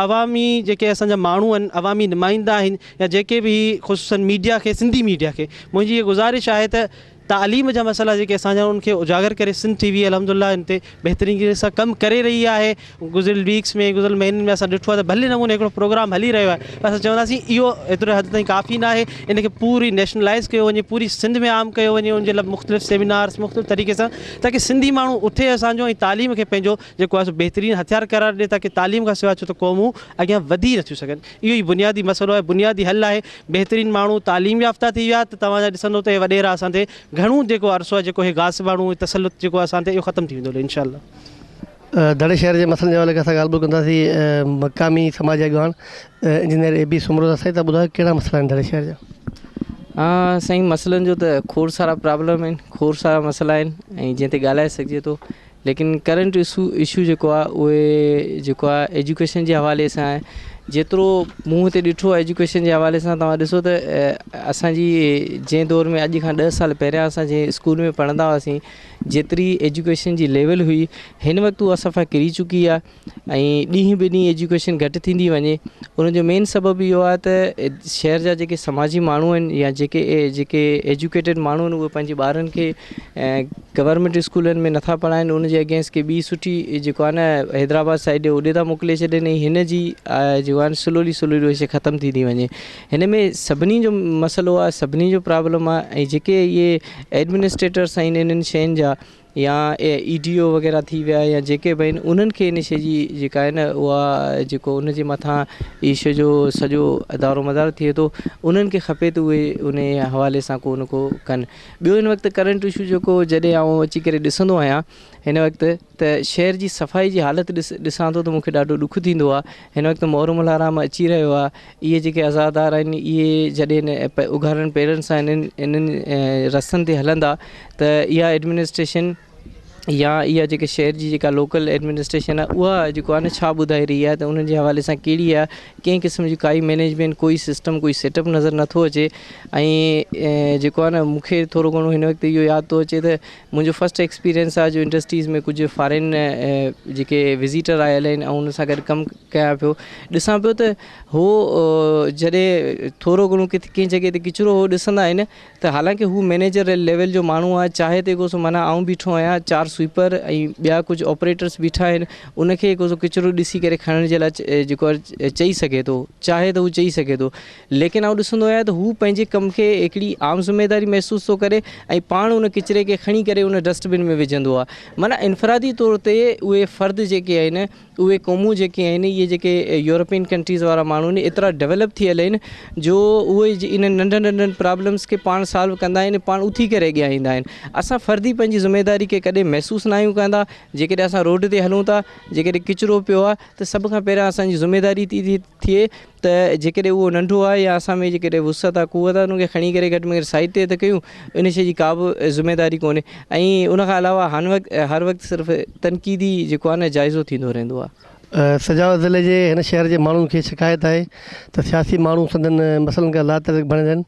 عوامي جيڪي اسان جا ماڻهو آهن عوامي نمائندا آهن يا جيڪي به خصوصا ميڊيا کي سنڌي ميڊيا کي منهنجي هي گذارش آهي ته تعليم جا مسئلا جيڪي اسان جا ان کي اجاگر ڪري سنڌ ٽي وي الحمدلله ان تي بهترين طريقي سان ڪم ڪري رهي آهي گذريل ويڪس ۾ گذريل مهينن ۾ اسان ڏٺو آهي ته ڀلي نموني هڪڙو پروگرام هلي رهيو آهي پر اسان چونداسين اهو ايتري حد تائين ڪافي ناهي ان کي پوري نيشنلائز ڪيو وڃي پوري سنڌ ۾ عام ڪيو وڃي ان جي لاء مختلف سيمينارس مختلف طريقي سان تاڪه سنڌي ماڻهو اٿي اسان جو ۽ تعليم کي پنهنجو جيڪو آهي سو بهترين هٿيار قرار ڏي تاڪه تعليم کان سواء ڇو ته قومون اڳيان وڌي نٿيون سگهن اهو ئي بنيادي مسئلو آهي بنيادي حل آهي بهترين ماڻهو تعليم يافته ٿي ويا ته توهان جا ڏسندو ته هي وڏيرا اسان تي گهڻو جيڪو عرصو آهي جيڪو هي غاصباڻو تسلط جيڪو اسان تي اهو ختم ٿي ويندو انشاء الله. دڙي شهر جي مسئلن جي حوالي کان اسان ڳالهه ٻولهه ڪنداسين مقامي سماجي اڳواڻ انجنيئر اي بي سومرو سان. سائين تان ٻڌايو ڪهڙا مسئلا آهن دڙي شهر جا؟ ها سائين مسئلن جو ته کوڙ سارا پرابلم آهن کوڙ سارا مسئلا آهن ۽ جنهن تي ڳالهائي سگهجي ٿو ليڪن ڪرنٽ اشو اشو جيڪو آهي اهي جيڪو آهي ايجوڪيشن جي حوالي سان آهي جيترو مون هتي ڏٺو آهي ايجوڪيشن جي حوالي سان توهان ڏسو ته اسانجي جنهن دور ۾ اڄ کان ڏهه سال پهريان اسان جنهن اسڪول ۾ پڙهندا هئاسين جيتري ايجوڪيشن جي ليول هئي هن وقت اها صفا ڪري چڪي آهي ۽ ڏينهن به ڏينهن ايجوڪيشن گهٽ ٿيندي وڃي ان جو مين سبب اهو آهي ته شهر جا جيڪي سماجي ماڻهو آهن يا جيڪي جيڪي ايجوڪيٽيڊ ماڻهو آهن اهي پنهنجي ٻارن کي گورنمينٽ اسڪولن ۾ نٿا پڙهائن ان جي اگينسٽ ڪي ٻي سٺي جيڪو آهي نه حيدرآباد سائيڊ اوڏي ٿا موڪلي ڇڏين ۽ هن جي جيڪو جيڪو آهي سلولي سلولي اها شي ختم ٿي ٿي وڃي هن ۾ سڀني جو مسئلو آهي سڀني جو پرابلم آهي ۽ جيڪي اهي ايڊمنسٽريٽرس آهن انهن شين جا يا اي ڊي او وغيره ٿي ويا يا جيڪي به آهن انهن کي ان شي جي جيڪا آهي نه اها جيڪو ان جي مٿان اي شي جو سڄو دارو مدار ٿئي ٿو انهن کي کپي ته اهي ان حوالي سان ڪو نه ڪو ڪن ٻيو هن وقت ڪرنٽ اشو جيڪو جڏهن آئون اچي ڪري ڏسندو آهيان هن وقت ته شهر جي صفائي جي حالت ڏس ڏسان ٿو ته مونکي ڏاڍو ڏک ٿيندو آهي هن وقت محرم الحرام اچي رهيو آهي اهي جيڪي عزادار آهن اهي جڏهن اگهاڙن پيرن سان انهن انهن رستن تي هلندا ته اها ايڊمنسٽريشن يا اها جيڪي شهر جي جيڪا لوڪل ايڊمنسٽريشن آهي اها جيڪو آهي نه ڇا ٻڌائي رهي آهي ته انهن جي حوالي سان ڪهڙي آهي ڪنهن قسم جي ڪائي مينيجمينٽ ڪوئي سسٽم ڪوئي سيٽ اپ نظر نٿو اچي ۽ جيڪو آهي نه مونکي ٿورو گهڻو هن وقت اهو ياد ٿو اچي ته منهنجو فرسٽ ايڪسپيرينس آهي جو انڊسٽريز ۾ ڪجهه فارين جيڪي وزيٽر آيل آهن ۽ ان سان گڏ ڪم ڪيان پيو ڏسان پيو ته هو جڏهن ٿورو گهڻو ڪٿي ڪنهن جڳهه تي ڪچرو هو ڏسندا آهن ته حالانڪه هو مئنيجر ليول جو ماڻهو آهي چاهي ته هڪ سو معنيٰ آئون بيٺو آهيان چار سوئيپر ۽ ٻيا ڪجهه آپريٽرس بيٺا آهن ان کي هڪ سو ڪچرو ڏسي ڪري کڻڻ جي لاء جيڪو آهي چئي سگهي ٿو چاهي ته هو چئي سگهي ٿو ليڪن آئون ڏسندو آهيان ته هو پنهنجي ڪم کي هڪڙي عام ذميداري محسوس ٿو ڪري ۽ پاڻ ان ڪچري کي کڻي ڪري ان ڊسٽ بن ۾ وجهندو آهي معنيٰ انفرادي طور تي اهي فرد جيڪي آهن اهي قومون جيڪي آهن اهي جيڪي يورپين ڪنٽريز وارا ماڻهو آهن ايترا ڊولپ ٿيل آهن جو اهي انهن ننڍن ننڍن پرابلمس کي پاڻ سالو ڪندا آهن پاڻ اٿي ڪري اڳيان ايندا آهن اسان فردي پنهنجي ذميداري کي ڪڏهن محسوس نه آهيون ڪندا جيڪڏهن اسان روڊ تي هلون ٿا جيڪڏهن ڪچرو پيو آهي ته سڀ کان پهريان اسان جي ذميداري ٿي ٿئي ته جيڪڏهن اهو ننڍو آهي يا اسان ۾ جيڪڏهن وسعت آهي قوت آهي ان کي کڻي ڪري گهٽ ۾ گهٽ سائيڊ تي ته ڪيون ان شيء جي ڪا به ذميداري ڪونهي ۽ ان کان علاوه هن وقت هر وقت صرف تنقيدي جيڪو آهي نه جائزو ٿيندو رهندو آهي. سجاول ضلعي جي هن شهر جي ماڻهن کي شڪايت آهي ته سياسي ماڻهو سندن مسئلن کان لاتعلق بڻيل آهن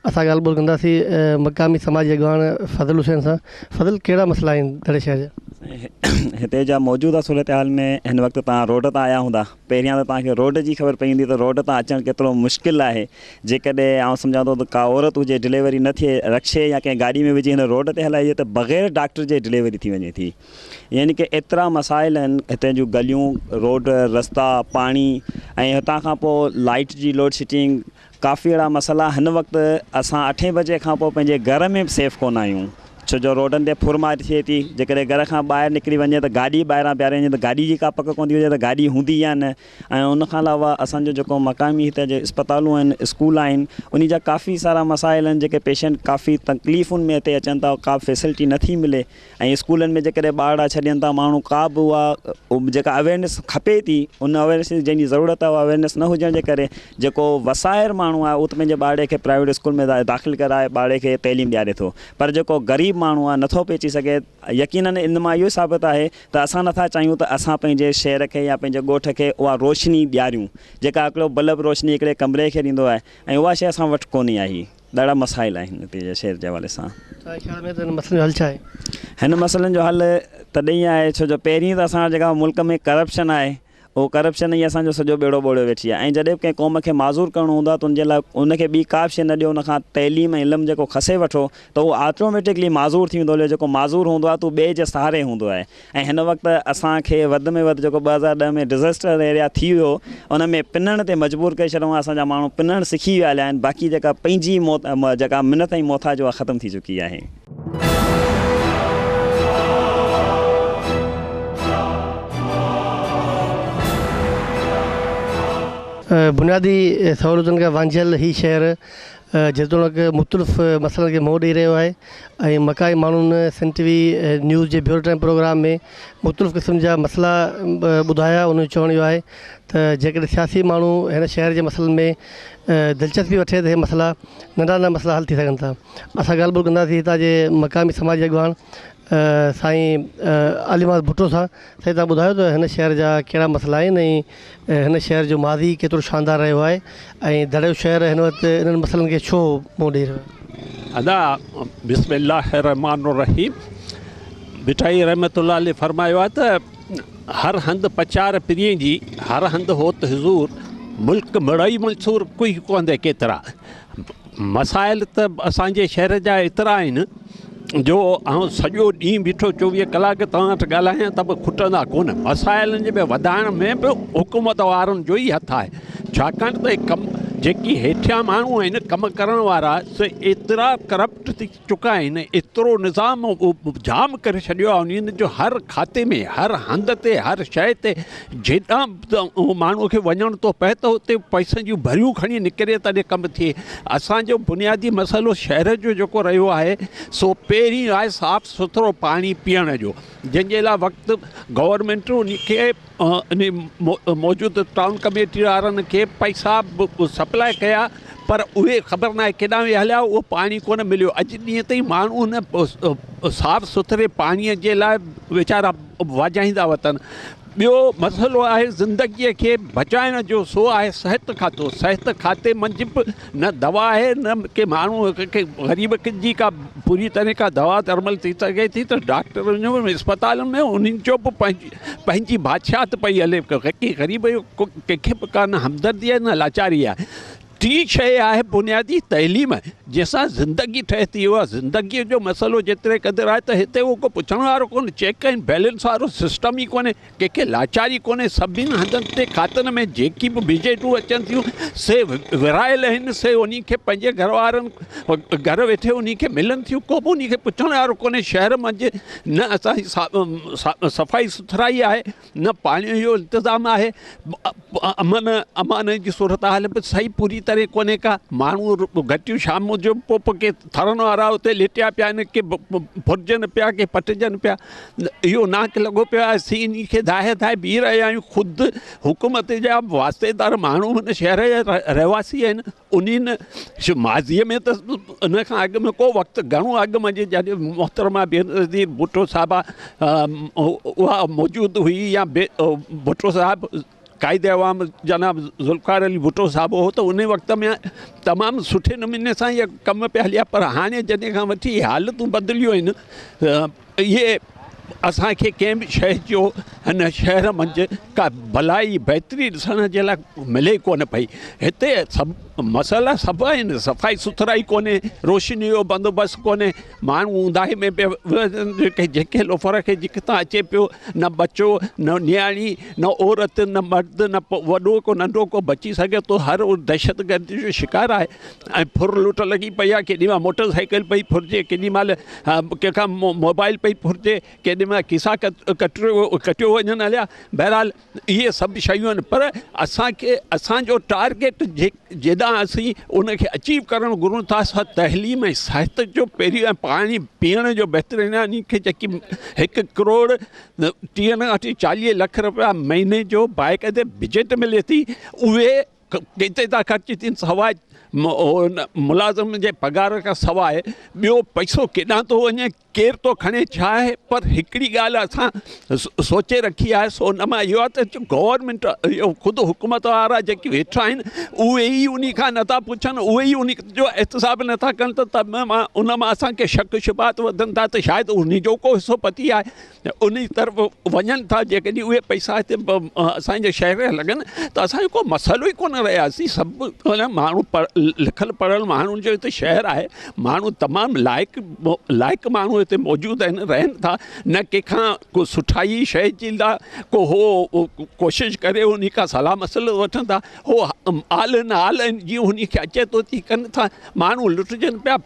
اسان ڳالهه ٻولهه ڪنداسين مقامي سماجي اڳواڻ فضل حسين سان فضل ڪهڙا مسئلا آهن دڙي شهر جا؟ هتي جا موجوده صورتحال ۾ هن وقت توهان روڊ تان آيا هوندا پهريان ته توهان کي روڊ جي خبر پئي هوندي ته روڊ تان اچڻ ڪيترو مشڪل آهي. جيڪڏهن آئون سمجهان ٿو ته ڪا عورت هجي ڊليوري نه ٿئي رڪشي يا ڪنهن گاڏي ۾ وجهي هن روڊ تي هلائجي ته بغير ڊاڪٽر جي ڊليوري ٿي وڃي ٿي. يعني ڪه ايترا مسائل آهن هتي جون گليون روڊ رستا پاڻي ۽ هتان کان پوء لائيٽ جي لوڊ شيڊنگ ڪافي اهڙا مسئلا هن وقت اسان اٺين بجي کان پوء پنهنجي گهر ۾ به سيف ڪونه آهيون ڇو جو روڊن تي ڦر مار ٿئي ٿي جيڪڏهن گهر کان ٻاهر نڪري وڃي ته گاڏي ٻاهران بيهاري وڃي ته گاڏي جي ڪا پڪ ڪونه ٿي هجي ته گاڏي هوندي يا نه ۽ ان کان علاوه اسان جو جيڪو مقامي هتي جي اسپتالون آهن اسڪول آهن انهي جا ڪافي سارا مسائل آهن جيڪي پيشنٽ ڪافي تڪليفن ۾ هتي اچن ٿا ڪا فيسلٽي نٿي ملي ۽ اسڪولن ۾ جيڪڏهن ٻارڙا ڇڏين ٿا ماڻهو ڪا به اها جيڪا اويئرنيس کپي ٿي ان اويئرنيس جي جنهن جي ضرورت آهي اها اويئرنيس نه هجڻ جي ڪري جيڪو وسائر ماڻهو آهي اهو ته پنهنجي ٻارڙي کي پرائيويٽ اسڪول ۾ داخل ڪرائي ٻارڙي کي تعليم ڏياري ٿو پر جيڪو غريب ماڻهو آهي نٿو پهچي سگهي يقينن ان مان اهو ثابت آهي ته اسان نٿا چاهيون ته اسان پنهنجي شهر کي يا پنهنجي ڳوٺ کي اها روشني ڏياريون جيڪا هڪڙو بلب روشني هڪڙي ڪمري کي ڏيندو آهي ۽ اها شيء اسان وٽ ڪونهي آهي. ڏاڍا مسائل آهن هتي جي شهر جي حوالي سان. توهان جي خيال ۾ ته هن مسئلن جو حل ڇا آهي؟ هن مسئلن جو حل تڏهن ئي آهي ڇو جو پهرين ته اسان وٽ جيڪا ملڪ ۾ ڪرپشن آهي اهو ڪرپشن ئي اسان جو سڄو ٻيڙو ٻوڙيو ويٺي آهي ۽ جڏهن به ڪنهن قوم کي معذور ڪرڻو هوندو آهي ته ان جي لاء ان کي ٻي ڪا به شيء نه ڏيو ان کان تعليم ۽ علم جيڪو کسي وٺو ته اهو آٽوميٽڪلي معذور ٿي ويندو هليو جيڪو معذور هوندو آهي ته اهو ٻئي جي سهاري هوندو آهي ۽ هن وقت اسان کي وڌ ۾ وڌ جيڪو 2010 ۾ ڊزسٽر ايريا ٿي ويو ان ۾ پنڻ تي مجبور ڪري ڇڏيو اسان جا ماڻهو پنڻ سکي ويا هليا آهن باقي جيڪا پنهنجي موت جيڪا منت ۽ محتاج اها ختم ٿي چڪي آهي. بنيادي سهولتن کان وانجهيل هي شهر جيتوڻيڪ مختلف مسئلن کي منهن ڏئي رهيو آهي ۽ مقامي ماڻهن سنڌ ٽي وي نيوز جي بيورو ٽائيم پروگرام ۾ مختلف قسم جا مسئلا ٻڌايا انهن جو چوڻ اهو آهي ته جيڪڏهن سياسي ماڻهو هن شهر جي مسئلن ۾ دلچسپي وٺي ته هي مسئلا ننڍا ننڍا مسئلا حل ٿي سگهن ٿا اسان ڳالهه ٻولهه ڪنداسين هتان جي مقامي سماجي اڳواڻ سائين علي محمد ڀٽو سان سائين توهان ٻڌايو ته هن شهر جا ڪهڙا مسئلا آهن ۽ هن شهر جو ماضي ڪيترو شاندار رهيو آهي ۽ دڙو شهر هن وقت انهن مسئلن کي ڇو منهن ڏئي رهيو آهي؟ ادا بسم الله الرحمٰن الرحيم ڀٽائي رحمت الله عليه فرمايو آهي ته هر هنڌ پچار پرين جي هر هنڌ هوت حضور ملڪ مڙئي منصور ڪوئي ڪوندي ڪيترا مسائل ته اسان جي شهر جا ايترا آهن جو آئون سڄو ڏينهن بيٺو چوويهه ڪلاڪ توهان وٽ ڳالهايان ته به کٽندا ڪونه. مسائلن جي وڌائڻ ۾ به حڪومت وارن جو ئي هٿ آهي. ڇاڪاڻ ته ڪم جيڪي هيٺيان ماڻهو آهن ڪم ڪرڻ وارا سي ايترا ڪرپٽ ٿي چڪا آهن ايترو نظام جام ڪري ڇڏيو آهي انهن جو هر کاتي ۾ هر هنڌ تي هر شيء تي جيڏانهن ماڻهو کي وڃڻ ٿو پئي ته اتي پئسن جون ڀريون کڻي نڪري تڏهن ڪم ٿئي اسانجو بنيادي مسئلو شهر جو جيڪو رهيو آهي سو پهرين آهي صاف سٿرو پاڻي پيئڻ جو جنهن جي لاء وقت گورنمينٽ ان کي موجود ٽائون ڪميٽي وارن کي پئسا به سپلاء ڪيا پر اهي خبر ناهي ڪيڏانهن ويا هليا اهو پاڻي ڪونه مليو اڄ ڏينهن تائين ماڻهو ان صاف سٿري پاڻي جي لاء ويچارا واجهائيندا وتن ٻيو مسئلو آهي زندگيء کي بچائڻ جو سو آهي صحت کاتو صحت کاتي منجهه به نه دوا آهي نه ڪي ماڻهو ڪي غريب جي ڪا پوري طرح ڪا دوا درمل ٿي سگهي ٿي ته ڊاڪٽرن جو اسپتالن ۾ انهن جو به پنهنجي پنهنجي بادشاهت پئي هلي ڪي غريب جو ڪنهن کي به ڪا نه همدردي آهي نه لاچاري آهي ٽين شيء آهي بنيادي تعليم جنهن سان زندگي ٺهي ٿي اها زندگيء جو مسئلو جيتري قدر آهي ته هتي اهو ڪو پڇڻ وارو ڪونهي چيڪ ۽ بيلنس وارو سسٽم ئي ڪونهي ڪنهن کي لاچاري ڪونهي سڀني هنڌن تي کاتن ۾ جيڪي به بجيٽون اچن ٿيون سي ورهايل آهن سي انهي کي پنهنجي گهر وارن گهر ويٺي انهي کي ملن ٿيون ڪو به انهي کي پڇڻ وارو ڪونهي شهر منجهه نه اسان جي صفائي سٿرائي آهي نه پاڻي جو انتظام آهي امن امان جي صورتحال به صحيح پوري طرح ڪونهي ڪا ماڻهو گهٽيون شام جو پوء پوء ڪي ٿرن وارا اتي ليٽيا پيا آهن ڪي ڦرجن پيا ڪي پٽجن پيا اهو ناڪ لڳو پيو آهي اسين انهي کي ڌاهي ڌاهي بيهي رهيا آهيون خود حڪومت جا واسطيدار ماڻهو هن شهر جا رهواسي آهن انهن ماضيء ۾ ته ان کان اڳ ۾ ڪو وقت گهڻو اڳ ۾ جڏهن محترمه بينظير ڀٽو صاحبه اها موجود هئي يا ڀٽو صاحب قائد عوام جناب ذوالفقار علي ڀٽو صاحب هو ته ان وقت ۾ تمام سٺي نموني سان اهي ڪم پيا هليا پر هاڻي جڏهن کان وٺي حالتون بدليون آهن اهي اسان کي ڪنهن به شيء جو هن شهر منجهه ڪا ڀلائي بهتري ڏسڻ جي لاء ملي ڪونه پئي هتي سڀ مسئلا سڀ آهن صفائي سٿرائي ڪونهي روشني جو بندوبست ڪونهي ماڻهو اونداهي ۾ پيا جيڪي لوفر کي جتان اچي پيو نه ٻچو نه نياڻي نه عورت نه مرد نه وڏو ڪو ننڍو ڪو بچي سگهي ٿو هر دهشتگردي جو شڪار آهي ۽ ڦر لٽ لڳي پئي آهي ڪيڏي مهل موٽر سائيڪل پئي ڦرجي ڪيڏي مهل ڪنهن کان موبائل پئي ڦرجي ڪيڏي مهل کيسا ڪٽيو ڪٽيو وڃن هليا بهرحال اهي سڀ شيون آهن پر اسانکي اسانجو ٽارگيٽ جيڏانهن اسين ان کي اچيو ڪرڻ گهرون ٿا سا تعليم ۽ صحت جو پهريون ۽ پاڻي پيئڻ جو بهترين آهي ان کي جيڪي هڪ ڪروڙ ٽيهه کان وٺي 40 لک رپيا مهيني جو باقاعدي بجيٽ ملي ٿي اهي ڪٿي ٿا خرچ ٿين سواء ملازم جي پگهار کان سواء ٻيو پئسو ڪيڏانهن ٿو وڃي ڪير ٿو کڻي ڇا آهي پر هڪڙي ڳالهه اسان سوچي رکي آهي سو ان مان اهو آهي ته گورنمينٽ اهو خود حڪومت وارا جيڪي ويٺا آهن اهي ئي ان کان نٿا پڇن اهي ئي ان جو احتساب نٿا ڪن ته ان مان اسانکي شڪ شبهات وڌن ٿا ته شايد ان جو ڪو حصو پتي آهي انهي طرف وڃن ٿا جيڪڏهن اهي پئسا هتي اسان جي شهر کي لڳن ته اسان جو ڪو مسئلو ئي ڪونه رهياسين سڀ ماڻهو لکيل پڙهيل ماڻهن جو هتي شهر آهي ماڻهو تمام لائق لائق ماڻهو هتي موجود آهن رهن ٿا نه ڪنهن کان ڪو سٺائي شيء جي لاء ڪو هو ڪوشش ڪري انهي کان صلاح مشورو وٺن ٿا هو آل نه آل جيئن انهي کي اچي ٿو تيئن ڪن ٿا ماڻهو لٽجن پيا،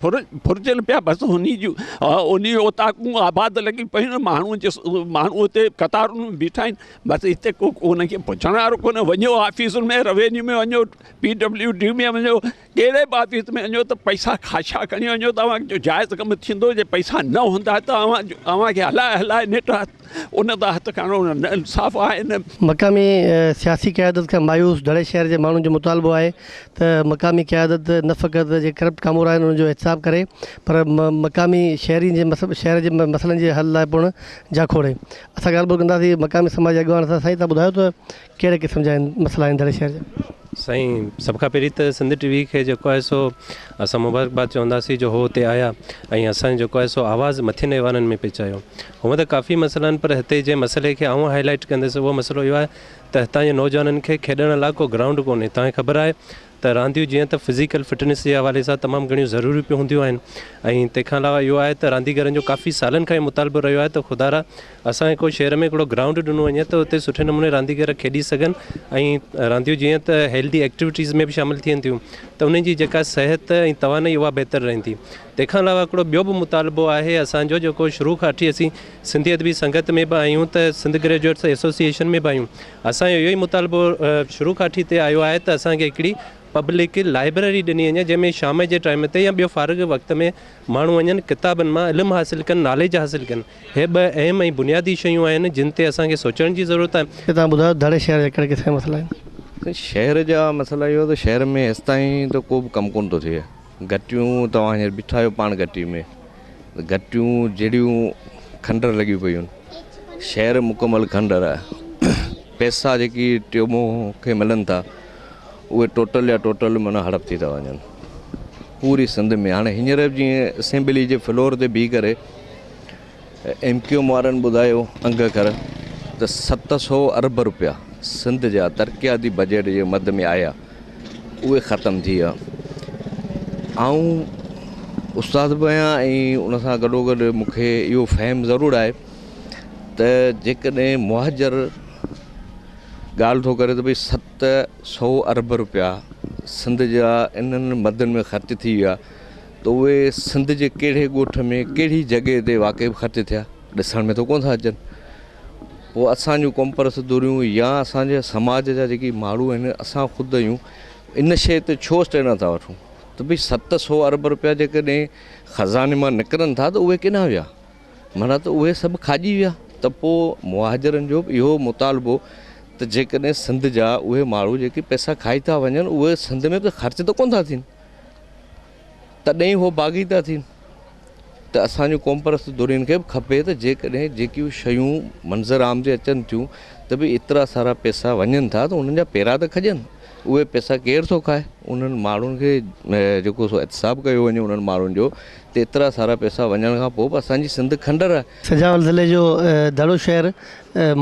ڦرجن پيا، بس انهي جون انهي اوطاقون آباد لڳيون پيون آهن، ماڻهو جي ماڻهو اتي قطارن ۾ بيٺا آهن، بس هتي ڪو انهن کي پڇڻ وارو ڪونهي، وڃو آفيسن ۾ روينيو ۾ وڃو، پي ڊبليو ڊي ۾ وڃو، ڪهڙي به آفيس ۾ وڃو ته پئسا خاشا کڻي وڃو ته اوهان جو جائز ڪم ٿيندو، جي پئسا نه هوندا ته اوهان اوهان کي هلائي هلائي نيٺ ان تان هٿ کڻڻو نه انصاف آهي نه. مقامي سياسي قيادت کان مايوس دڙي شهر جي ماڻهن جو مطالبو آهي ته مقامي قيادت نه فقط جيڪي ڪرپٽ ڪامورا آهن انهن جو احتساب ڪري پر مقامي شهرين جي شهر جي مسئلن جي حل لاء پڻ جاکوڙي. اسان ڳالهه ٻولهه ڪنداسين مقامي سماجي اڳواڻ سان سائين توهان ٻڌايو ته ڪهڙي قسم جا مسئلا آهن دڙي شهر جا. سائين سڀ کان پهرين ته سنڌ ٽي وي کي جيڪو آهي سو اسان مبارڪباد چونداسين جو هو اتي آيا ۽ اسان جو جيڪو آهي سو آواز مٿين ايوانن ۾ پهچايو هونء ته ڪافي مسئلا آهن پر هتي جنهن مسئلي کي آئون هائي لائيٽ ڪندس اهو مسئلو اهو آهي ته هتان جي نوجوانن کي کيڏڻ لاء ڪو گرائونڊ ڪونهي توهان کي خبر آهي ته رانديون جيئن ته فزيڪل فٽنس جي حوالي سان تمام گهڻيون ضروري پيون هونديون آهن ۽ تنهن کان علاوه اهو آهي ته رانديگرن جو ڪافي سالن کان اهو مطالبو رهيو آهي ته خدارا اسان کي ڪو شهر ۾ هڪڙو گرائونڊ ڏنو وڃي ته اتي سٺي نموني رانديگر کيڏي سگهن ۽ رانديون جيئن ته هيلدي ايڪٽيوٽيز ۾ به شامل ٿين ٿيون ته انهن جي جيڪا صحت ۽ توانائي اها بهتر رهندي. تنهن کان علاوه هڪڙو ٻيو به مطالبو آهي اسان جو جيڪو شروع کان وٺي اسين سنڌي ادبي سنگت ۾ به آهيون ته سنڌ گريجوئيٽس ايسوسيئيشن ۾ به آهيون اسان جو اهو ئي مطالبو شروع کان وٺي هتي آيو آهي ته اسان کي هڪڙي پبلڪ لائبريري ڏني وڃي جنهن ۾ شام جي ٽائيم تي يا ٻيو فارغ وقت ۾ ماڻهو وڃن ڪتابن مان علم حاصل ڪن ناليج حاصل ڪن هي ٻه اهم ۽ بنيادي شيون آهن جن تي اسان کي سوچڻ جي ضرورت آهي. توهان ٻڌايو دڙي شهر جا ڪهڙي قسم جا مسئلا آهن؟ شهر جا مسئلا اهو ته شهر ۾ هيستائين ته ڪو به ڪم ڪونه ٿو ٿئي. گهٽيون توهان هينئر بيٺا آهيو پاڻ گهٽي ۾ ته گهٽيون جهڙيون کنڊر لڳيون پيون آهن شهر مڪمل کنڊر آهي پئسا جيڪي ٽيومو کي ملن ٿا اهي ٽوٽل جا ٽوٽل معنيٰ هڙپ ٿي ٿا وڃن پوري سنڌ ۾ هاڻي هينئر جيئن اسيمبلي جي فلور تي بيهي ڪري ايم ڪيو ايم وارن ٻڌايو انگ اکر ته 700 ارب روپيا سنڌ جا ترقياتي بجيٽ جي مد ۾ آيا اهي ختم ٿي ويا. آئون استاد به آهيان ۽ ان سان گڏو گڏ مون کي اهو فهم ضرور آهي ته جيڪڏهن مهاجر ڳالهه ٿو ڪري ته ڀئي 700 ارب روپيا سنڌ جا انهن مدن ۾ خرچ ٿي ويا ته اهي سنڌ جي ڪهڙي ڳوٺ ۾ ڪهڙي جڳهه تي واقعي به خرچ ٿيا ڏسڻ ۾ ته ڪونه ٿا اچن پوء اسان جون قومپرست ڌريون يا اسان جي سماج جا جيڪي ماڻهو آهن اسان خود آهيون ان شيء تي ڇو اسٽينڊ نٿا وٺون ته ڀئي 700 ارب روپيا جيڪڏهن خزاني مان نڪرن ٿا ته اهي ڪيڏانهن ويا معنيٰ ته اهي سڀ کاڄي ويا ته پوء مهاجرن جو به اهو مطالبو ته جيڪڏهن سنڌ جا اهي ماڻهو جيڪي پئسا کائي ٿا وڃن اهي سنڌ ۾ ته خرچ ته ڪونه ٿا ٿين تڏهن هو باغي ٿا ٿين ته اسان جون قومپرست ڌرين کي به کپي ته جيڪڏهن جيڪيون شيون منظر عام تي اچن ٿيون ته به ايترا سارا پئسا وڃن ٿا ته انهن جا پيرا ته کڄن اهي پئسا ڪير ٿو کائي انهن ماڻهن کي جيڪو سو احتساب ڪيو وڃي انهن ماڻهن جو ته ايترا سارا پئسا وڃڻ کان پوء به اسان جي سنڌ کنڊر آهي. سجاول ضلعي جو دڙو شهر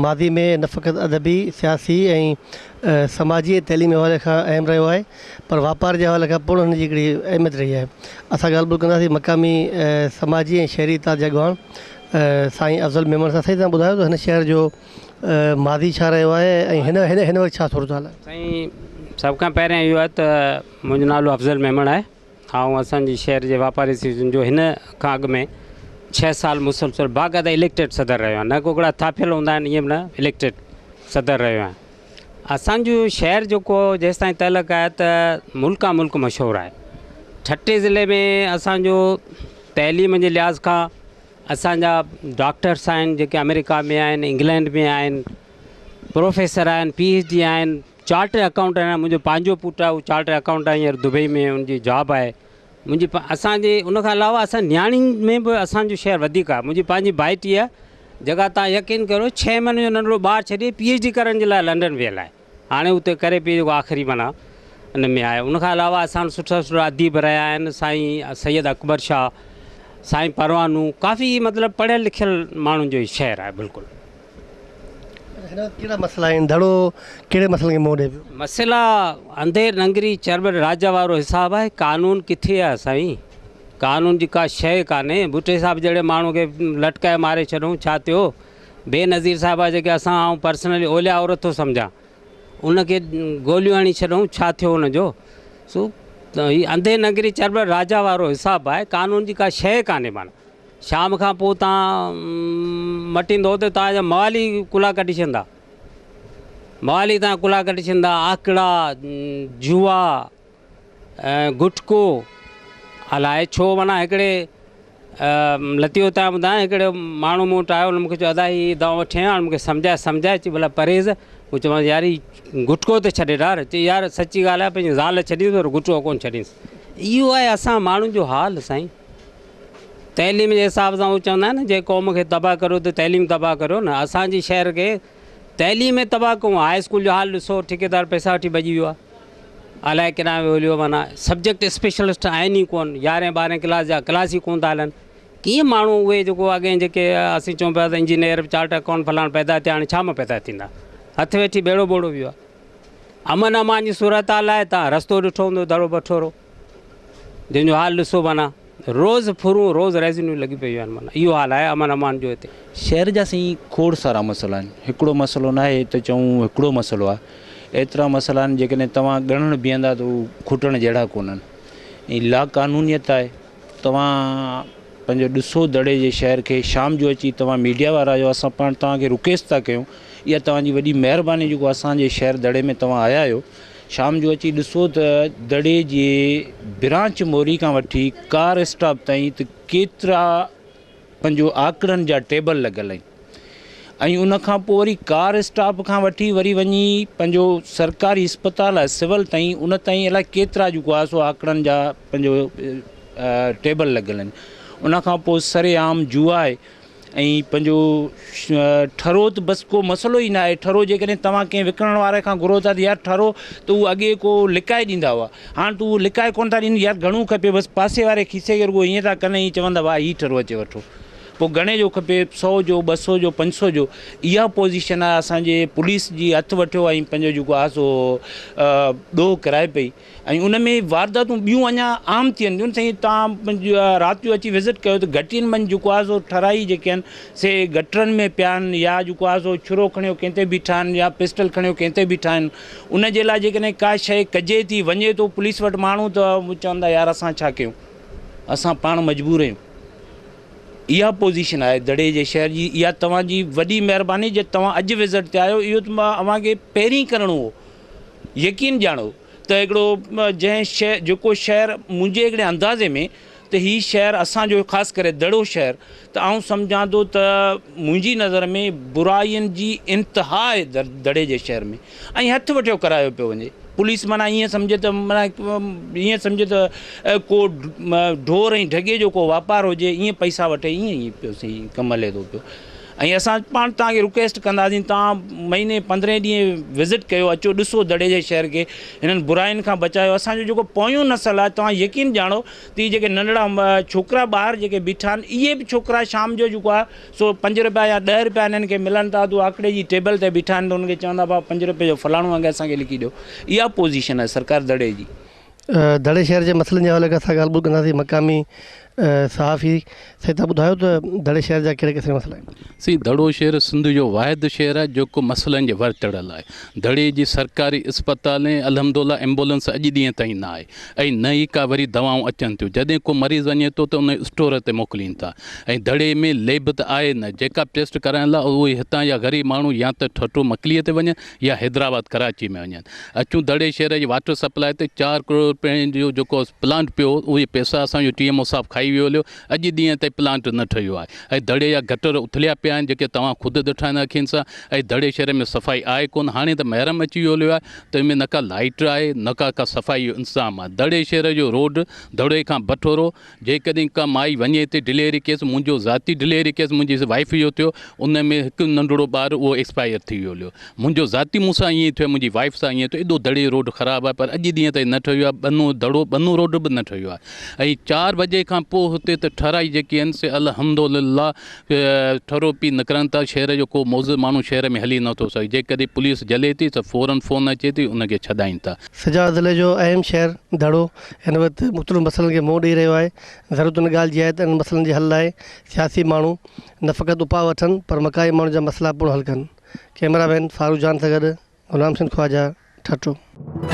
ماضي ۾ نه فقط ادبي، سياسي ۽ سماجي ۽ تعليمي حوالي کان اهم رهيو آهي پر واپار جي حوالي کان پڻ هن جي هڪڙي اهميت رهي آهي. اسان ڳالهه ٻولهه ڪنداسين مقامي سماجي ۽ شهري اتحاد جي اڳواڻ سائين افضل ميمڻ سان. سائين توهان ٻڌايو ته هن شهر جو ماضي ڇا رهيو آهي ۽ هن هن هن وقت ڇا صورتحال آهي؟ سائين سڀ کان پهريان اهو آهي ته منهنجو نالو افضل ميمڻ آهي. آئون اسان جي شهر جي واپاري ايسوسيئيشن جو هن کان اڳ ۾ ڇهه سال مسلسل باقاعده اليڪٽيڊ صدر رهيو آهيان نه ڪو ڪڙا ٿاڦيل هوندا آهن ائين به نه اليڪٽيڊ صدر رهيو آهيان اسان جو شهر جيڪو جيستائين تعلق آهي ته ملڪان ملڪ مشهور آهي ٺٽي ضلعي ۾ اسان جو تعليم جي لحاظ کان اسان جا ڊاڪٽرس آهن جيڪي آمريڪا ۾ آهن انگلينڊ ۾ آهن پروفيسر آهن پي ايڇ ڊي آهن چارٽر اڪائونٽنٽ آهي منهنجو پنهنجو پٽ آهي هو چارٽر اڪائونٽنٽ آهي هينئر دبئي ۾ ان جي جاب آهي منهنجي اسان جي ان کان علاوه اسان نياڻين ۾ به اسان جو شهر وڌيڪ آهي منهنجي پنهنجي ڀائٽي آهي جيڪا تان يقين ڪريو ڇهه مهينن جو ننڍڙو ٻار ڇڏي پي ايڇ ڊي ڪرڻ جي لاء لنڊن ويل آهي هاڻي اتي ڪري پئي جيڪو آخري معنيٰ ان ۾ آهي ان کان علاوه اسان وٽ سٺا سٺا اديب رهيا آهن سائين سيد اڪبر شاهه سائين پروانو ڪافي مطلب پڙهيل لکيل ماڻهن جو هي شهر آهي بلڪل. هن وقت ڪهڙا مسئلا آهن؟ دڙو ڪهڙي مسئلن کي منهن ڏئي پيو؟ مسئلا انڌير ننگري چرٻٽ راجا وارو حساب آهي قانون ڪٿي آهي سائين قانون جي ڪا شيء ڪانهي ڀٽي صاحب جهڙي ماڻهو کي لٽڪائي ماري ڇڏيون ڇا ٿيو بينظير صاحبه جيڪي اسان آئون پرسنلي اولياء عورت ٿو سمجهان ان کي گوليون هڻي ڇڏيون ڇا ٿيو ان جو سو هي انڌي ننگري چرٻٽ راجا وارو حساب آهي قانون جي ڪا شيء ڪانهي معنيٰ شام کان پوء تان مٽيندو ته تان جا موالي ڪلها ڪڍي ڇڏندا. موالي تان ڪلها ڪڍي ڇڏندا، آڪڙا، جوا ۽ گٽڪو الائي ڇو معنيٰ هڪڙي لطيفو تان ٻڌايان هڪڙي ماڻهو مون وٽ آيو ان مون کي چيو ادا هي دوا وٺي آيو هاڻي مون کي سمجهائي سمجهائي چي ڀلا پرهيز مون چيومانس يار هي گٽڪو ته ڇڏي ڏار چي يار سچي ڳالهه آهي پنهنجي زال ڇڏيندس پر گٽڪو ڪونه ڇڏيندس اهو آهي اسان ماڻهن جو حال سائين. تعليم جي حساب سان هو چوندا آهن نه جنهن قوم کي تباهه ڪريو ته تعليم تباهه ڪريو نه اسان جي شهر کي تعليم تباهه ڪيون هاء اسڪول جو حال ڏسو ٺيڪيدار پئسا وٺي ڀڄي ويو آهي الائي ڪيڏانهن ويو هليو معنيٰ سبجيڪٽ اسپيشلسٽ آهن ئي ڪون يارهين ٻارهين ڪلاس جا ڪلاس ئي ڪون ٿا هلن ڪيئن ماڻهو اهي جيڪو اڳئين جيڪي اسين چئون پيا ته انجنيئر چارٽر اڪائونٽ فلاڻ پيدا ٿيا هاڻي ڇا مان پيدا ٿيندا هٿ ويٺي ٻيڙو ٻوڙو ويو آهي. امن امان جي صورتحال آهي توهان رستو ڏٺو هوندو دڙو بٺورو جنهن جو حال ڏسو معنيٰ روز ڦرون روز رهزنيون لڳي پيون آهن معنيٰ اهو حال آهي امن امان جو هتي. شهر جا سائين کوڙ سارا مسئلا آهن هڪڙو مسئلو ناهي ته چئون هڪڙو مسئلو آهي ايترا مسئلا آهن جيڪڏهن توهان ڳڻڻ بيهندا ته هو کٽڻ جهڙا ڪونهن ۽ لاقانونيت آهي توهان پنهنجو ڏسو دڙي جي شهر کي شام جو اچي توهان ميڊيا وارا آهيو اسان پاڻ توهان کي رڪويسٽ ٿا ڪيون اها توهان جي وڏي مهرباني جيڪو اسان جي شهر دڙي ۾ توهان آيا آهيو شام جو اچي ڏسو ته دڙي جي برانچ موري کان وٺي ڪار اسٽاپ تائين ته ڪيترا پنهنجو آڪڙن جا ٽيبل لڳل آهن ۽ ان کان پوء وري ڪار اسٽاپ کان وٺي وري وڃي پنهنجو سرڪاري اسپتال آهي سول تائين ان تائين الائي ڪيترا جيڪو آهي سو آڪڙن جا پنهنجو ٽيبل لڳل آهن ان کان پوء سر عام جوا آهي ۽ پنهنجو ٺرو ته بس ڪو مسئلو ئي نه آهي ٺرو جيڪڏهن توهان ڪنهن وڪڻڻ واري کان گهرو ٿا ته يار ٺرو ته هو اڳي ڪو لڪائي ڏيندا هئا هاڻ ته اهو لڪائي ڪونه ٿا ڏين يار گهڻو کپي بس پاسي واري کيسي کي رڳو ائين ٿا ڪن ۽ چون ٿا واهه هي ٺرو اچي وٺو پوء گهڻي جو کپي سو جو ٻه سو جو پنج سو جو اها پوزيشن آهي اسان جي پوليس جي هٿ وٺيو ۽ پنهنجو جيڪو آهي سو ڏوهه ڪرائي پئي ۽ ان ۾ وارداتون ٻيون اڃا عام ٿين ٿيون سائين توهان رات جو اچي وزٽ ڪيو ته گهٽين منجهه جيڪو آهي سو ٺرائي جيڪي آهن سي گٽرن ۾ پيا آهن يا جيڪو آهي سو ڇرو کڻيو ڪنهن تي بيٺا آهن يا پسٽل کڻيو ڪنهن تي بيٺا آهن ان جي لاء جيڪڏهن ڪا شيء ڪجي ٿي وڃي ٿو پوليس وٽ ماڻهو ته چوندا يار اسان ڇا ڪيون اسان پاڻ مجبور آهيون اها پوزيشن آهي دڙي جي شهر جي اها توهان جي وڏي مهرباني جي توهان اڄ وزٽ تي آيو اهو ته اوهان کي پهرين ڪرڻو هو يقين ڄاڻو ته هڪڙو جنهن شهر جيڪو شهر منهنجي هڪڙي اندازي ۾ ته هي شهر اسان جو خاص ڪري دڙو شهر ته آئون سمجهان ٿو ته منهنجي نظر ۾ برائين جي انتها آهي دڙي جي شهر ۾ ۽ هٿ وٺيو ڪرايو پيو وڃي پوليس معنيٰ ائين سمجهي ته معنيٰ ائين سمجهي ته ڪو ڍور ۽ ڍڳي جو ڪو واپار هجي ائين پئسا وٺي ائين ئي پيو سائين ڪم هلي ٿو پيو ۽ اسان پاڻ توهان کي رڪويسٽ ڪنداسين توهان مهيني پندرهين ڏينهن وزٽ ڪيو اچو ڏسو دڙي جي شهر کي هنن براين کان بچايو اسان جو جيڪو پويون نسل آهي توهان يقين ڄاڻو ته هي جيڪي ننڍڙا ڇوڪرا ٻاهر جيڪي بيٺا آهن اهي به ڇوڪرا شام جو جيڪو آهي سو پنج روپيا يا ڏهه روپيا هنن کي ملن ٿا ته آڪڙي جي ٽيبل تي بيٺا آهن ته انهن کي چوندا ڀاء پنج روپئي جو فلاڻو انگ اسان کي لکي ڏيو اها پوزيشن آهي سرڪار دڙي جي. دڙي شهر جي مسئلن جي حوالي کان اسان ڳالهه ٻولهه ڪنداسين مقامي صحافي سائين تهان ٻڌايو ته دڙي شهر جا ڪهڙي قسم جا مسئلا آهن. سائين دڙو شهر سنڌ جو واحد شهر آهي جيڪو مسئلن جي ور چڙهيل آهي. دڙي جي سرڪاري اسپتال ۾ الحمدالله ايمبولنس اڄ ڏينهن تائين نه آهي ۽ نه ئي ڪا وري دوائون اچن ٿيون جڏهن ڪو مريض وڃي ٿو ته ان اسٽور تي موڪلين ٿا ۽ دڙي ۾ ليب ته آهي نه جيڪا ٽيسٽ ڪرائڻ لاء اهي هتان جا غريب ماڻهو يا ته ٺٽو مڪلي تي وڃن يا حيدرآباد ڪراچي ۾ وڃن. اچون دڙي شهر جي واٽر سپلاء تي چار ڪروڙ روپين جو جيڪو پلانٽ پيو هو اهي پئسا اسان جو ٽي ايم او صاحب کائي ويو هليو اڄ ڏينهن تائين پلانٽ نه ٺهيو آهي ۽ دڙي جا گٽر اٿليا پيا آهن جيڪي توهان خود ڏٺا آهن اکين سان ۽ دڙي شهر ۾ صفائي آهي ڪونه هاڻي ته محرم اچي ويو هليو آهي ته ان ۾ نه ڪا لائٽ آهي نه ڪا ڪا صفائي جو انتظام آهي دڙي شهر جو روڊ دڙي کان بٺورو جيڪڏهن ڪا مائي وڃي ٿي ڊليوري ڪيس منهنجو ذاتي ڊليوري ڪيس منهنجي وائيف جو ٿيو ان ۾ هڪ ننڍڙو ٻار اهو ايڪسپائر ٿي ويو هليو منهنجو ذاتي مون سان ائين ٿيو منهنجي وائيف سان ائين ٿيو ايڏو دڙي روڊ خراب آهي پر اڄ ڏينهن تائين نه ٺهيو آهي ٻنو دڙو ٻنو روڊ به نه ٺهيو آهي ۽ چار بجي کان پوء هتي ته ٺهرائي جيڪي آهن سي الحمدلله ٺرو پي نڪرن ٿا شهر جو ڪو معزز ماڻهو شهر ۾ هلي نٿو سگهي جيڪڏهن پوليس جهلي ٿي ته فورن فون اچي ٿي ان کي ڇڏائين ٿا. سجاول ضلعي جو اهم شهر دڙو هن وقت مختلف مسئلن کي منهن ڏئي رهيو آهي، ضرورت ان ڳالهه جي آهي ته انهن مسئلن جي حل لاء سياسي ماڻهو نه فقط اپاء وٺن پر مقامي ماڻهن جا مسئلا پڻ حل ڪن. ڪئميرا مين فاروق جان سان گڏ غلام حسين خواجه، ٺٽو.